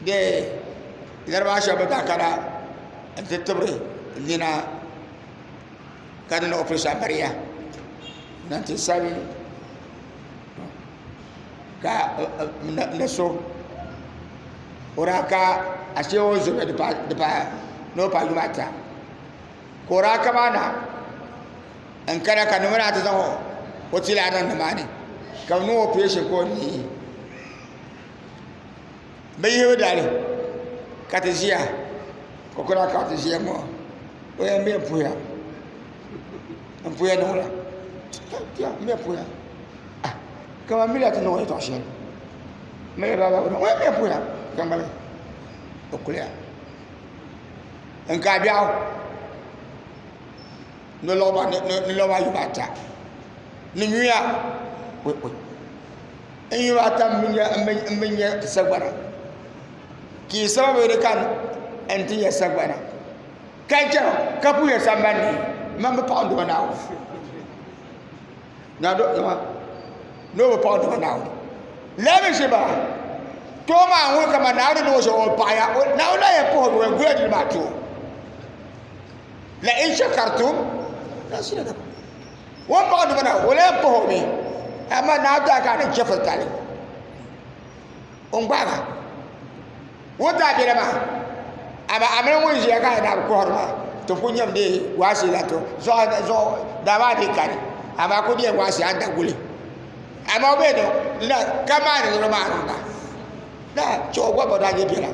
dee niriba shɛba daa kana nti tibiri nina ka di niŋ operation bariya 97 ka ni so o daa ka ashee o zuɣu di paai ni o paai yuma ata ka o daa ka maa na n kana ka nima naa ti zaŋ o tila niŋ nimaani ka bi niŋ operation ka o neei bi yihibu dali ka ti ʒiya ka ku daa ka ti ʒiya ŋɔ o yɛn bɛ puya n puya niŋ la n bɛ puya kamani mila ti niŋ o yɛltɔɣa shɛli mila baa baa o yɛn bɛ puya ka ŋmali o kuliya n ka biɛɣu ni lɔba yuma ata ni nyuya n yuma ata n bi nyɛ sagbana ka yi sababi di ka n ti nyɛ sagbana ka chɛŋ ka puya sambanni man bi paɣi duba naawuni ni o bi paɣi duba naawuni lala mi shɛba too maa ŋun kama naawuni ni o shɛba o paɣaya naawuni la yɛn puhi o gula dini maa too la in shakartum la azidannakum o ni paɣi duba naawuni o la yɛn puhi o mi amaa naawuni daa ka ni chɛfiri tali o gbaagi o daa bela maa amaa a mini ŋun ʒiya ka a daa bi kɔhiri maa ti ku nyam dee waasi la to zuɣu daa maa dii kani amaa ku deei waasi a ni da guli amaa o bee ni na ka maani niriba maa niŋda na chɛ o gba ba daa nyɛ bela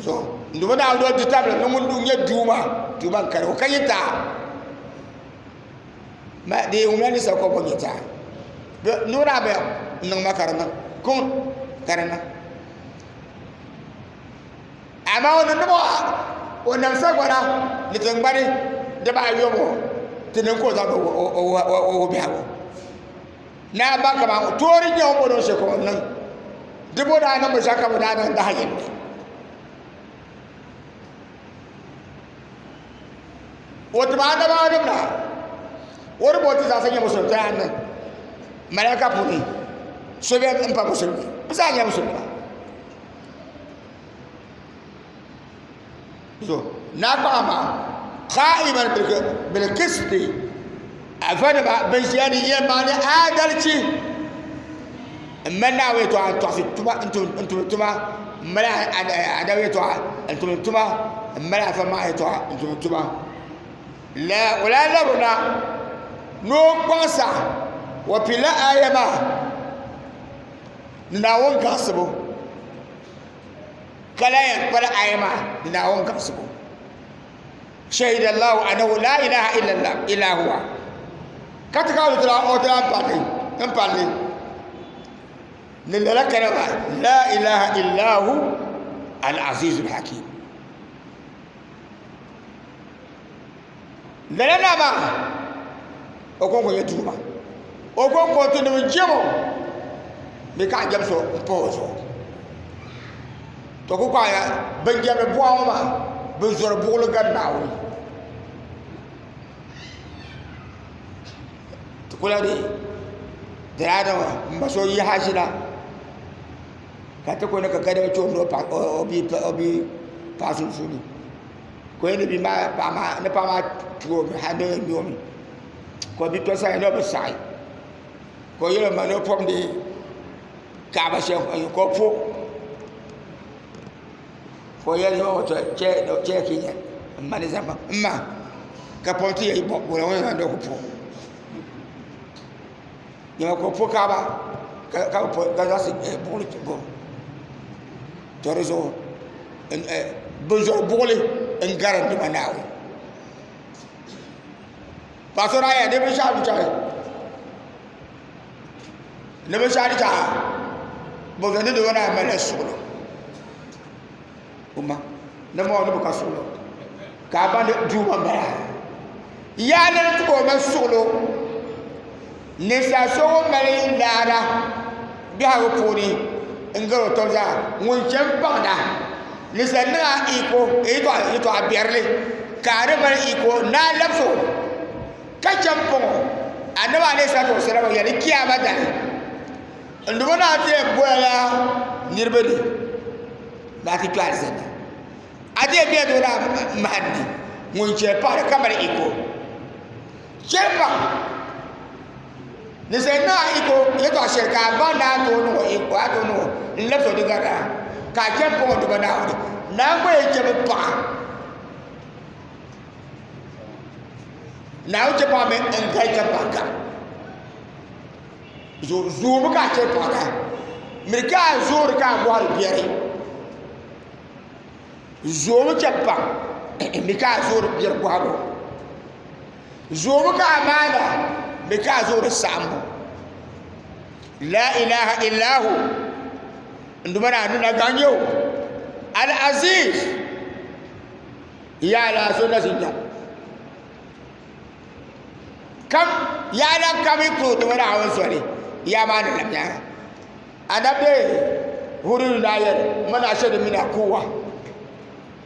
so n duuma Naawuni o di tabili ni ŋun nyɛ duuma duuma n kani o ka yi taa Ma di wumla ni sa kɔbu nyɛ taa nuu daa bɛ niŋ ma ka di niŋ kun ka di niŋ amaa o ni niŋ o nam sagbana ni tingbani dibaayobu ti niŋ ka o zaŋdi o biɛhigu naa ba kaman toori nyɛ o ni bɔri shɛli ka o niŋ di bo daa niŋ binshɛɣu ka bi daa niŋ dahi yini o tib annabawa nim na o ni bɔŋɔ ti zaasa nyɛ musulimi ti ni malaika puuni so bɛ n pa musulimi bi zaa nyɛ musulimi. Ni a kpaŋ maa qaa'iman bil qisti afanima bin ʒiya ni yɛlimaŋli aadalichi n mali Naawuni yɛltɔɣa n tɔɣisi tuma n tumdi tuma n mali anabi yɛltɔɣa n tumdi tuma n mali afa maa yɛltɔɣa n tumdi tuma la o lahi labirina ni o kpaŋsa o pilila aya maa ni Naawuni gaɣisibu ka lahi yɛn kpali aya maa ni Naawuni gaɣisibu shahida Allahu annahu la ilaha illallah illa huwa ka ti ka o ti o ti lahi palli n palli ni lala kana maa la ilaha illa hu al-aziz al-hakim lala na maa o konko nyɛ duuma o konko ti nim jɛmo mi ka a jɛm so n pa o zuɣu to ku kpaaya bin jɛmdi buɣa ŋɔ maa bi zori buɣuli gari naawuni ti kula di daadama n ba so yi haʒi na ka ti ku ni ka kadama chɛ o ni o bia paɣa sunsuuni ka o ni bia maa paɣa maa ni paɣa maa tu o mi hali ni o yɛn ŋme o mi ka o bia to saɣi ni o bi saɣi ka o yɛli o ma ni o pɔmdi kaaba shɛm ka o po ka o yɛli o chɛ ka nyɛ n ma ni zama n ma ka pɔm ti yɛli bɔ ŋɔ zaŋ di ku po nyɛma ka o po kaaba ka bi po ka zaɣisi buɣuli bo to di zuɣu bi zuɣu buɣuli n gari n duuma naawuni paɣa so daa yɛli ni binshaɣu di chaŋ ni binshaɣu di chaŋ bi ni doo naa malila suɣulo o ma ni maa ni bi ka suɣulo ka a ba ni duuma n bala yaa ni ti ka o mali suɣulo ninsal so ŋun mali laara biɛhigu puuni n gari o tɔbu zaa ŋun chɛ n baŋda ninsal niŋ a iko yɛltɔɣa biɛrili ka a di mali iko ni a labisi o ka chɛ n paŋ o anabi alayhi salatu wasalam yɛli kiyama dali n duba naa ti yɛn bolila niriba ni ni a ti kpe alizanda a ti yɛn bela doo naa mahim ni ŋun chɛ paɣiri ka mali iko chɛ paɣ ni sani naa iko yɛtɔɣ shɛli ka a baŋ ni a tooi niŋ o iko a tooi niŋ o n labisi o di garila ka a chɛ paɣ o duba Naawuni naa gba yɛn chɛ mi paɣa Naawuni chɛ paɣa mi n gari chɛ paɣa kam zoomi ka a chɛ paɣa miri ka a zoori ka a bɔhiri biɛri zoomi chɛ paɣa miri ka a zoori biɛri bɔhibu zoomi ka a maana miri ka a zoori saɣambu la ilaha illahu n duuma naa nuna gaŋ nyɛ o al aziz ya la so na zinja kam ya la kam yi ku duuma Naawuni soli ya maa ni lam nyaanga anabi huru na yɛli man ashadu mina quwwa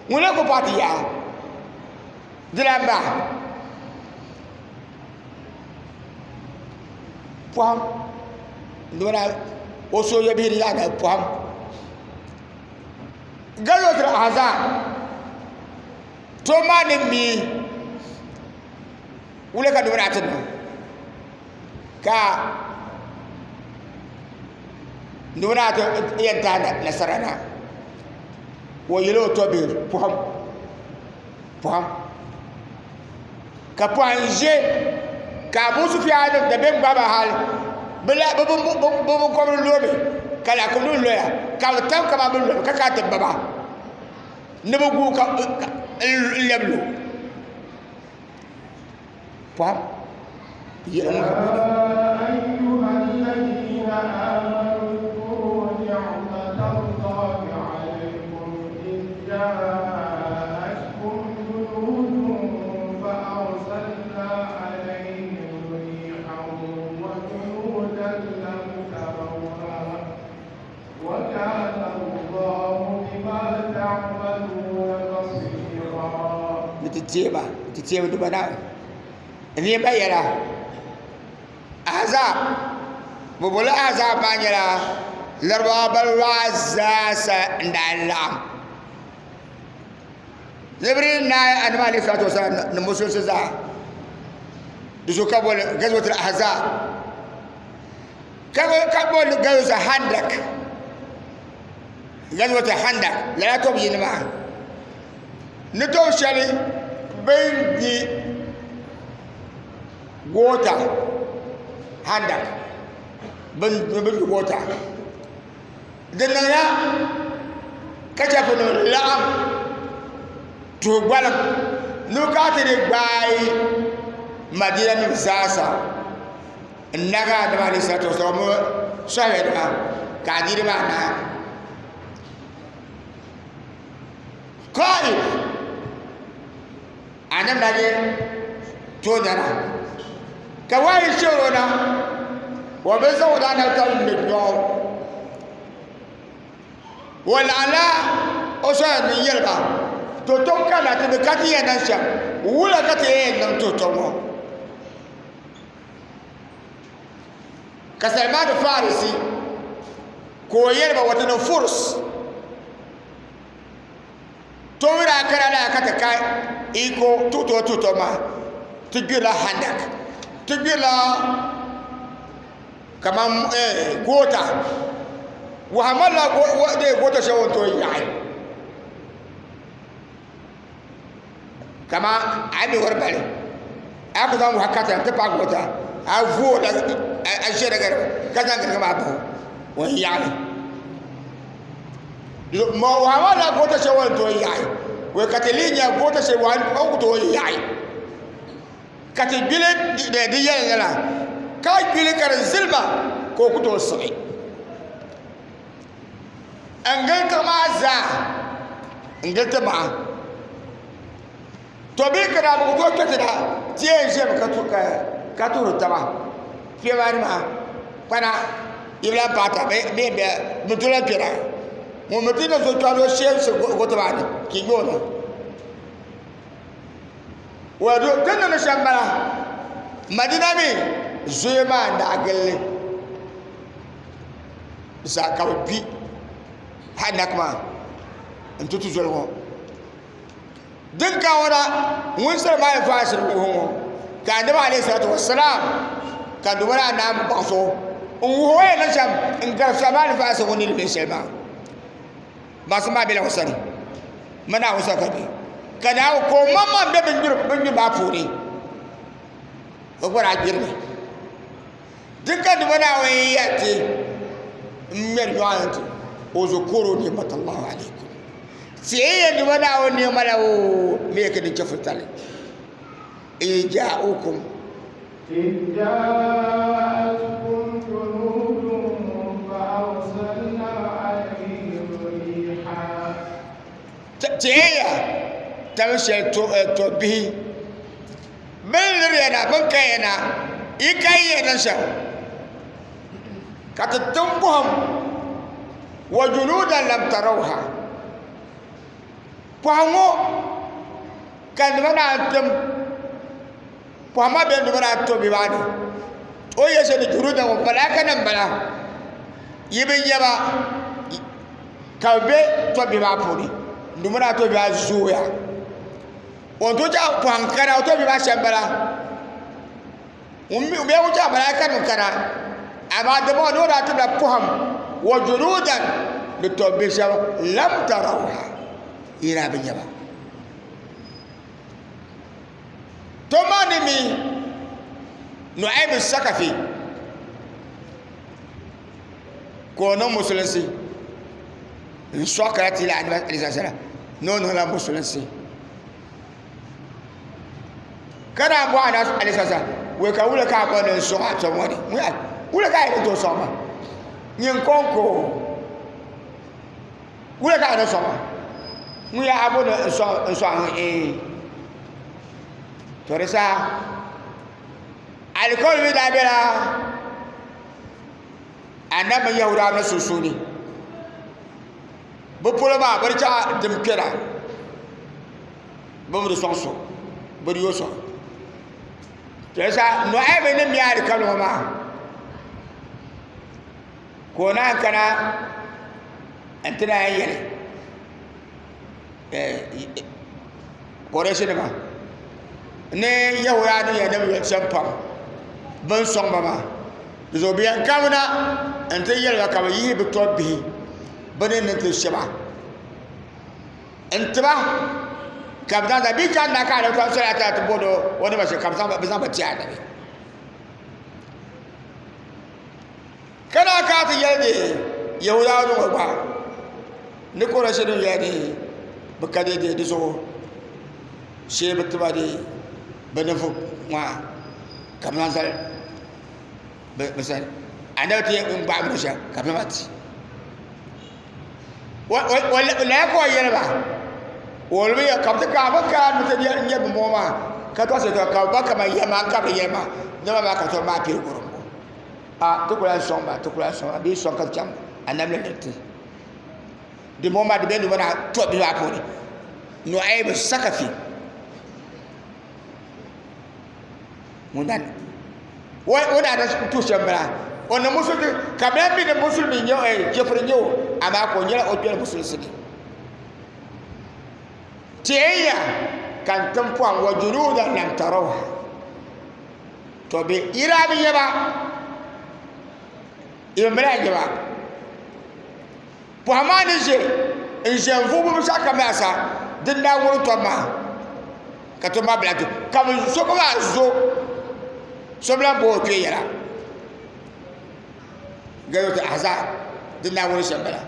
ŋuni ku paɣa ti yaa dilan ba pɔhim duuma o sooja bihi di yaɣa pɔhim Gazwatul Ahzab to maa ni mi wula ka duuma daa ti niŋ ka duuma daa ti yɛn tahi nasara na ka o yɛli o tɔbbihi pɔhim pɔhim ka pɔhim ʒe ka Abu Sufyan da bɛ gbaai ba hali bi binkɔbiri lomi ka laakumi loya ka bi tam kamani bi lomi ka kana ti ba ba ni bi guui ka lɛbi lo pɔhim yɛli ŋɔ ka يا أيها الذين آمنوا اذكروا نعمة الله عليكم إذ جاءتكم جنود فأرسلنا عليهم ريحا وجنودا لم تروها وكان الله بما تعملون بصيرا ni ti teeba ti teeba duba na nɛma yɛla ahzab bi boli ahzab maa nyɛla larabawa balibu maa zaasa n daa laɣam Zibiri naai Annabi alayhi salatu wasalam ni musulinsi zaa di so ka boli Ghazwatul Ahzab ka boli Ghazwatul Handak. Ghazwatul Handak lala tɔbu yini maa ni tɔbu shɛli bin gbi goota Handak bin gbi goota. Di niŋya ka chɛfurinim laɣim tuhi gbaliŋ ni bɛ kana ti di gbaai Madinanim zaasa n-nagi Annabi alayhi salatu wa salam mini sɔhibenima ka adiini maa naai. Taif Annabi na nyɛ toondana ka wahayi shihir o na o bi zaŋ o daanabitali ŋmɛ nyɔɣu. O laɣimla o sɔya ni yɛli ba, To tom kanna ti mi ka ti yɛn niŋ shɛm, wula ka ti yɛn niŋ tuhi tom ŋɔ? Ka Salman Farisi ka o yɛli ba, Wati ni Furs Tooi daa kana laa ka ti ka iko tuɣuto tuɣuto maa ti gbirila handak ti gbirila kaman goota wahu malila goota shɛli o ni tooi yaɣi kaman a yi mi wari bali a ku zaŋ wahu kariti n ti paai goota a vooi a ʒɛri ka zaŋ girigi maa bahi o n yaɣali Wahu maa la goota shɛli o ni tooi yaɣi wee ka ti lihi nya goota shɛli o ni ku tooi yaɣi ka ti gbili di yɛli lala ka gbili ka di zilima ka o ku tooi siɣi n gili tiŋ maa zaa n gili ti maha to bee ka daa bi ku tooi kpɛ ti na ti yɛn ʒɛmi ka tuhuri taba kpɛ maa nima kpana yi bi lahi paata bee bi ti lahi kpɛra ŋun mi ti ni so kpɛri o shee goto maa ni ka yi ŋmɛ o na ti ni niŋdi shɛm n bala Madina mi zoya maa n daa gilli zaa ka bi gbi handak maa n ti ti zoli ŋɔ Din ka ŋɔ na ŋun siri maa yɛn faasiri wuhi ŋɔ ka Annabi alayhi salatu wa salam ka duba daa naan baɣisi o n wuhi o yɛn niŋ shɛm n gari Salman faasi ŋun ni bɛ shɛli maa. Baɣisi maa bela o sani mini Naawuni sani ka di be ka Naawuni ka o maŋmaŋ be bingbiri maa puuni o gba daa gbirimi. Din ka duba Naawuni yɛli ti n ŋmɛri nyɔɣu ni ti uzukuru ni'matallahi alaykum tihi yɛn duba Naawuni ni'ma la oo mi ka din chɛfuritali in ja'ukum إذ جاءتكم جنود فأرسلنا عليهم ريحا tihi ya tabi shɛli tɔbbihi bɛ ni liri ya na bɛ ni kan ya na yi ka yi yɛn niŋ shɛm ka ti tim pɔhim wa junuudan lam tarawha pɔhim ŋɔ ka nima naan tim pɔhim maa bɛ nima naan to bɛ maa ni o yɛ shɛli ni junuudan ŋɔ malaika nim bala yi bi nyɛ ba ka bɛ be tɔbbihi maa puuni nima naan tɔbbihi maa zooya O ni tooi chaŋ pɔhim kana o tɔbbihi maa shɛm bala bee ŋun chaŋ malaikanim kana amaa dimbɔŋɔ ni o daa timla pɔhim wa junuudan ni tɔbbihi shɛba lam tarawha yi daa bi nya ba. To maa ni mi Nu'aym Sakafi ka o niŋ musulinsi n sɔɣi kana ti yɛli Annabi alayhi salam ni o niŋla musulinsi ka naan bɔhi Annabi alayhi salam wei ka wula ka a bɔri ni n sɔŋ a tɔbu ŋɔ ni wula ka a yɛn ni tooi sɔŋ ma nyin kɔŋko wula ka a ni sɔŋ ma ŋun yaa a bɔri ni n sɔŋ a ee to di saha alikauli mi daa bela Annabi mini Yahuudanim ni sunsuuni bɛ polo maa bɛ di chaŋ dim kpɛra bɛ bi di sɔŋ so bɛ di yo sɔŋ to di saha Nu'aym ni mi alikauli ŋɔ maa ka o naan kana n-ti naan yɛli. Quraysh nima ni Yahuda ni yɛn ni bi yɛli shɛm pam bin sɔŋ ba maa di zuɣu bi yɛn kamina n ti yɛli ba ka bi yihi bi tɔbu bihi bi ni niŋ ti shɛba n tiba ka bi zaŋ bi chaŋ na ka anabi soli ata ti booni o ni ba shɛm ka bi zaŋ ba ti anabi ka daa kana ti yɛli ni Yahudawa ŋɔ gba ni Kuraishi nim yɛli ni bi ka daidai di zuɣu shee bi tiba di bi ninvuɣu ŋmaa ka bi zaŋ zali bi sani anabi ti yɛn gbaai bi shɛm ka bi zaŋ ba ti lala ka o yɛli ba ka bi ti ka bi kana ni ti nyɛ bi ŋɔ maa ka tɔɣisi yɛltɔɣa ka bi ba kamani yɛli maa ka bi yɛli maa nɛma maa ka tɔbu maa pili gorimbu a ti ku lahi sɔŋ ba ti ku lahi sɔŋ ba bee sɔŋ ka chaŋ anabi ni ti di ŋɔ maa di bɛ numa na tɔ bihi maa puuni Nu'ayb Sakafi ŋun daa o daa na tu shɛm bala o ni musulimi ka bɛ mi ni musulimi nyɛ o chɛfiri nyɛ o amaa ka o nyɛla o kpɛri musulinsi ni teeya ka n tim pɔhim wa junuudan lam tarawha to bɛ ira bi nyɛ ba i bi mali nyɛ ba pɔhim maa ni ʒe n ʒe n vuɣi binshɛɣu kam zaa sa din daa wurim tɔbu maa ka tɔbu maa bila ka bi so gba maa zo so bi lahi booi o kpee yɛla gazwat ahzab din daa wurim shɛm bala.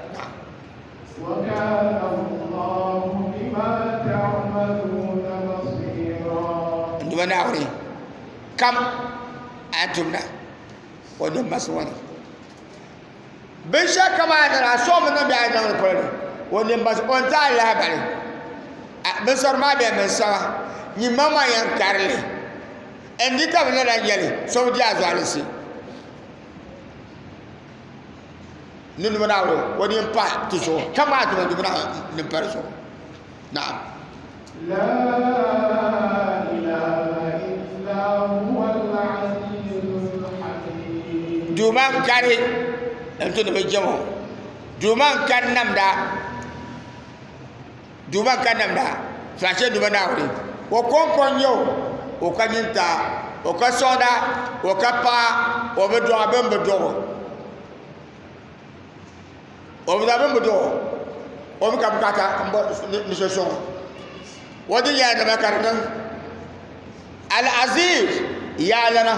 وكان الله بما تعملون بصيرا n Duuma Naawuni kam a tumda o ni masi ŋɔ ni binshɛɣu kam a niŋ a sɔŋmi niŋ bee a niŋdi polo ni o ni masi o ni ti a lahibali binsɔri maa bee binsaba nyin maŋmaŋ yɛn kari li n di ka bi lala nyɛli so bi di a zualinsi ni Duuma Naawuni o ni yɛn pahi ti zuɣu ka maa ti Duuma Naawuni ni pa di zuɣu naam. لا إله إلا هو العزيز الحكيم Duuma n kari n tu ni bi jɛm o Duuma n kari namda Duuma n kari namda faashee Duuma Naawuni o kɔŋko n nyɛ o o ka nyintaa o ka sɔŋda o ka paɣa o bi dɔɣi bɛ ni bi dɔɣi o o bi dɔɣi bɛ ni bi dɔɣi o o mi ka bukaata n bɔri ni so sɔŋ o o di nyɛla dama ka di niŋ Al-Aziz yaalana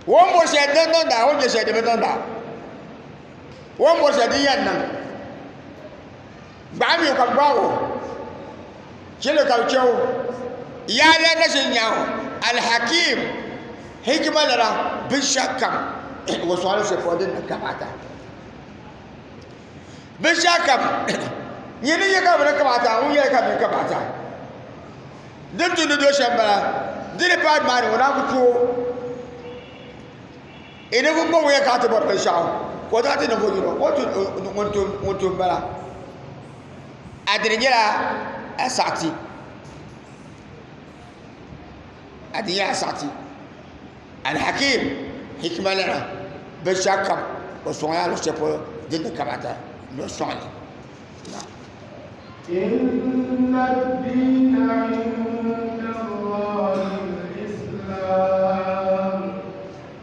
o ni bɔri shɛli din niŋda o ni nyɛ shɛli di bi niŋda o ni bɔri shɛli din yɛn niŋ gbaai mi ka bi gbaai o chɛli ka bi chɛ o yaalana na ʒi nyaŋ o Al-Hakim hikima lana binshɛɣu kam o sɔŋla shɛli polo din niŋ kamata binshɛɣu kam nyɛ ni yɛ ka bi niŋ kamata ŋun yɛli ka bi niŋ kamata din tu ni do shɛm bala di ni paai nimaani o naan ku tooi i ni ŋun bɔŋɔ yɛn kana ti bɔri binshaɣu ka o zaŋ ti ninvuɣu yino o ni ŋun tum bala a dini nyɛla a saɣati a dini nyɛla a saɣati alhakim hikima lana binshaɣu kam o sɔŋla luɣu shɛli polo din ni kamata ni o sɔŋli. إن الدين عند الله الإسلام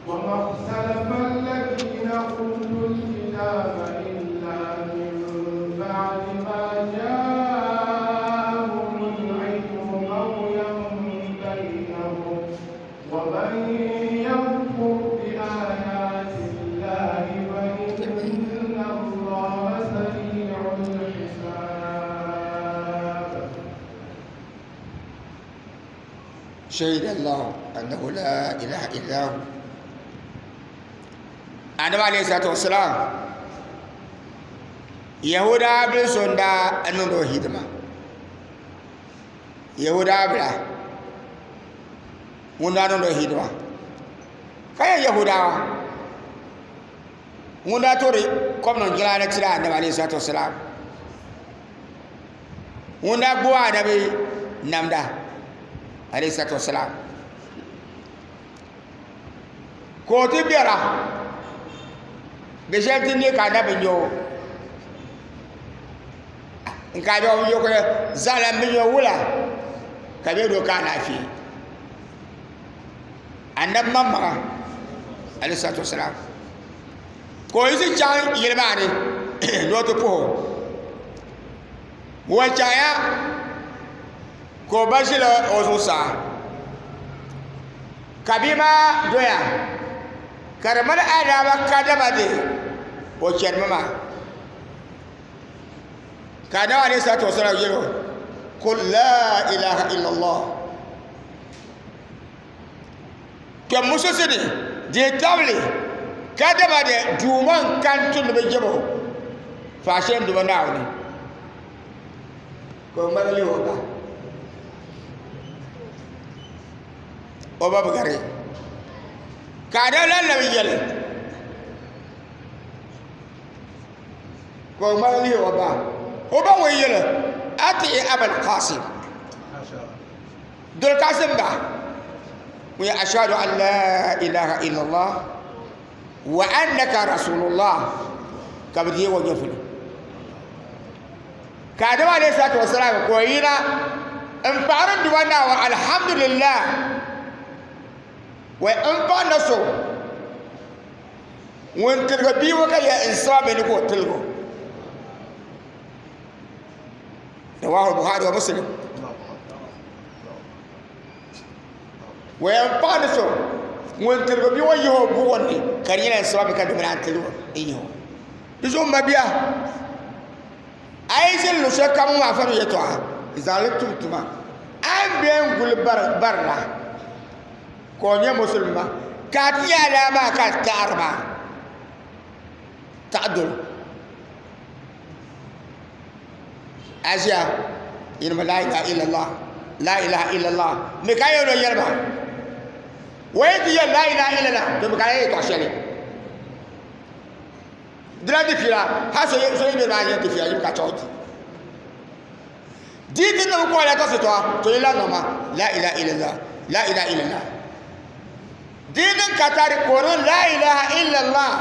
وما اختلف الذين أوتوا الكتاب إلا من بعد ما جاءهم العلم بغيا بينهم ومن يكفر بآيات الله فإن الله سريع الحساب شهد الله أنه لا إله إلا هو Annabi alayhi salatu wasalam Yahuda bil so n daa niŋdi o hidima Yahuda bila ŋun daa niŋdi o hidima ka nyɛ Yahudawa ŋun daa toori kom niŋ jiŋlaa ni tiri Annabi alayhi salatu wasalam ŋun daa gbubi Annabi namda alayhi salatu wasalam ka o ti bɛra bɛ shɛli ti ne ka Annabi nyɛ o. N ka bɛ yo ko zala mi yo wula ka bɛ do ka alaafee. Annabi maŋmaŋa alayhi salatu wasalam ka o yiɣisi chaŋ yili maa ni ni o ti puhi o. O chaŋya ka o ba ʒila o zuɣusaa ka bia maa doya ka di mali alaama kadama di o chanimi maa. Ka Adamu alayhi salatu wasalam yɛl o, Kul laa ilaha illallah. Kpɛm mususi ni dihi tabili ka dama di duuma n-kani ti ni bi jɛm o faashee n Duuma Naawuni. Ka o ŋmaligi lihi o ba. O ba bi gari. Ka Adamu lan labi yɛli, Ka o ŋmaligi lihi o ba. O ba ŋun yɛli, Ati'i Abal Qasim, doli Qasim ba ŋun yɛ ashhadu an la ilaha illallah wa annaka rasulullah, ka bi deegi o nyɛvuli. Ka Adamu alayhi salatu wasalam ka o yina n paɣiri n Duuma Naawuni alhamdulillah wa n paɣi na so Ŋun tiligi bia ŋɔ ka yɛli n saba mi ni ka o tiligi o. Rawahu Bukhari wa Muslim. Wa yɛn paɣa ni so ŋun tiligi bia ŋɔ yihi o buɣim ni ka di nyɛla n saba mi ka domina n tiligi o n yihi o. Di zuɣu m mabia a yi ʒini luɣu shɛli kam ŋɔ afa mi yɛltɔɣa zaŋ li tum tuma a ni bɛ n guli barina ka o nyɛ musulima ka a ti nyɛ alaa maa ka a taɣari maa taɣa dolo a ʒiya yɛlimi laa ilaha illallah laa ilaha illallah mi ka yɛn lo yɛli ba o yi ti yɛli laa ilaha illallah to mi ka yɛn yɛltɔɣa shɛli dila di fiila ha so yi bɛ maa yɛn ti fiila yi ka chaŋ ti Di ti niŋ kɔla ka sitɔɣa to yi la niŋ ma la ilaha illallah la ilaha illallah. Di niŋ ka tari ka o niŋ la ilaha illallah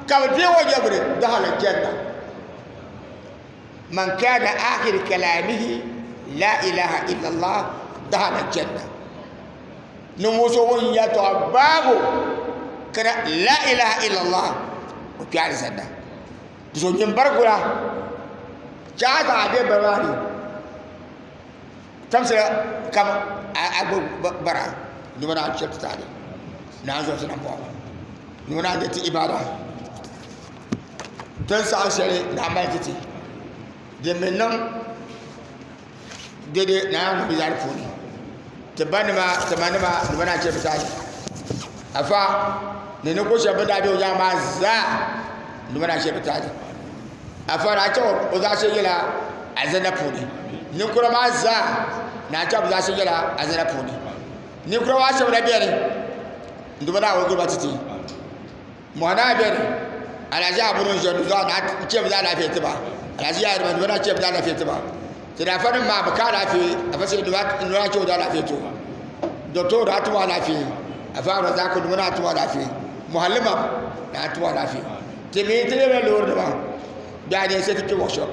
ka bi deei o nyɛvuli dahala janna. Man kana akhir kalamihi la ilaha illallah dahala janna. Ninvuɣu so ŋun yɛltɔɣa baabu kana la ilaha illallah o kpe alizanda. Di so nyin barigula chaai zaŋ a bɛ bari maa ni tamsila kam a gbubi bara ni bi naan chɛ ti taali naan zo ti nambɔɣu ni bi naan ti ibada tin saɣa shɛli ni a mali ti ti din bi niŋ dede naan niŋ binyahari puuni ti ba nima ti ma nima ni bi naan chɛ ti taali afa ni ninvuɣu shɛba bin daa bɛ o nyaanga maa zaa ni bi naan chɛ bi taali afa daa chɛ o zaɣ shɛli nyɛla alizanda puuni ninkura maa zaa naa chɛ bi zaɣ shɛli nyɛla alizanda puuni ninkura maa shɛba na biɛni n duba naa o giliba titi Mɔɣu naa beni, Alhaji Abu ni ʒe duzuɣu naa chɛ bɛ alaafee ti ba. Alhaji Yaya nima duba naa chɛ bɛ alaafee ti ba. Ti daa fa nim maa bɛ ka alaafee, afa sai duba naa chɛ o alaafee ti o. Doctor daa ti o alaafee, afa Abdulrazak duba naa ti o alaafee, Muhallima naa ti o alaafee. Ti mi ti lebila loori nima bɛ a sai ti kpe workshop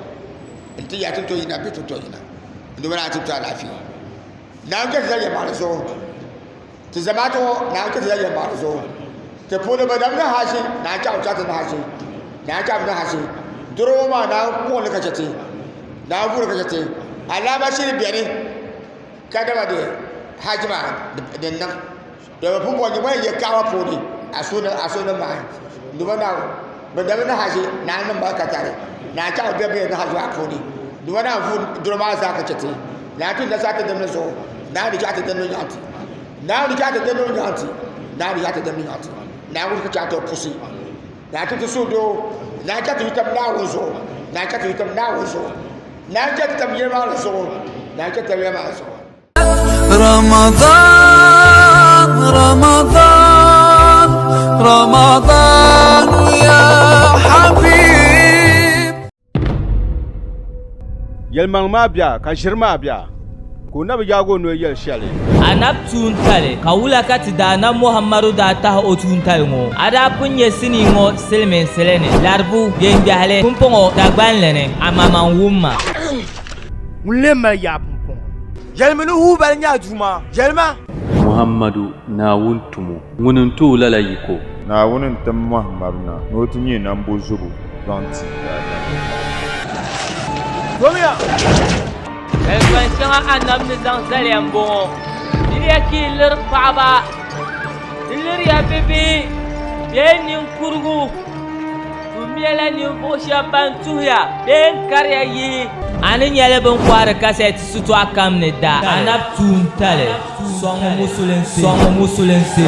n-ti ya ti ni tooi yina bɛ ti tooi yina. Duba naa ti ti alaafee. Naawuni chɛ ti zali yɛlimaŋli zuɣu. Ti zamaatu ŋɔ Naawuni chɛ ti la yɛlimaŋli zuɣu. Ti puuni bɛ dam ni hashi, Naawuni chɛ a ti ni hashi, Naawuni chɛ a ni hashi. Doro ŋɔ maa Naawuni kpuɣi li ka chɛ ti, Naawuni vuuri ka chɛ ti. Alaama shiri beni ka dama di haji maa di niŋ. Domi pumpɔŋɔ nyɛ ŋun yɛ kaaba puuni a suhu ni mahi. Duuma Naawuni bɛ dam ni hashi, Naawuni niŋ ba ka tari. Naawuni chɛ a bɛ bɛ ni haji maa puuni. Duuma Naawuni vuuri doro maa zaa ka chɛ ti. Naawuni ti nasara ti dimli zuɣu. Naawuni chɛ a ti dimli nyaŋ ti. Naawuni chɛ a ti dimli nyaŋ ti. Naawuni chɛ a ti dimli nyaŋ ti. Naawuni ku chɛ a ti pusi. Naawuni ti ti suhudoo. Naawuni chɛ a ti yutam Naawuni zuɣu. Naawuni chɛ a ti yutam Naawuni zuɣu. Naawuni chɛ a ti tam yɛlimaŋli zuɣu. Naawuni chɛ a ti tam yɛlimaŋli zuɣu. رمضان رمضان رمضان يا حبيب Yɛlimaŋli maa bia ka ʒiri maa bia. Ka o na bi yaag o noli yɛli shɛli. Anabi tuuntali, ka wula ka ti Daanab Muhammadu daa tahi o tuuntali ŋɔ? A daa pun nya sinii ŋɔ silimiinsili ni, Laribu, Biɛŋgbɛhili, pumpɔŋɔ Dagbanli ni, amaa man wum ma. Ŋun lee mali yaa pumpɔŋɔ? Yɛlimi ni Hubal nyɛ a Duuma. Yɛlima! Muhammadu, Naawuni tumo, ŋuni n-ti o lala yiko. Naawuni n-tim Muhammadu na ni o ti nyɛ nambozobo zaŋ ti daadamnim. Domiya! Kaliban shɛŋa Anabi ni zaŋ zali ya m-bɔŋɔ, Diliya ka yi liri paɣiba, di liriya bibihi bee ninkurigu, tumiyala ninvuɣ shɛb ban tuhiya bee n-kariya yihi. A ni nyɛli bɛ ni kɔhiri kasɛti sitɔɣu kam ni da Anabi tuuntali sɔŋ musulinsi.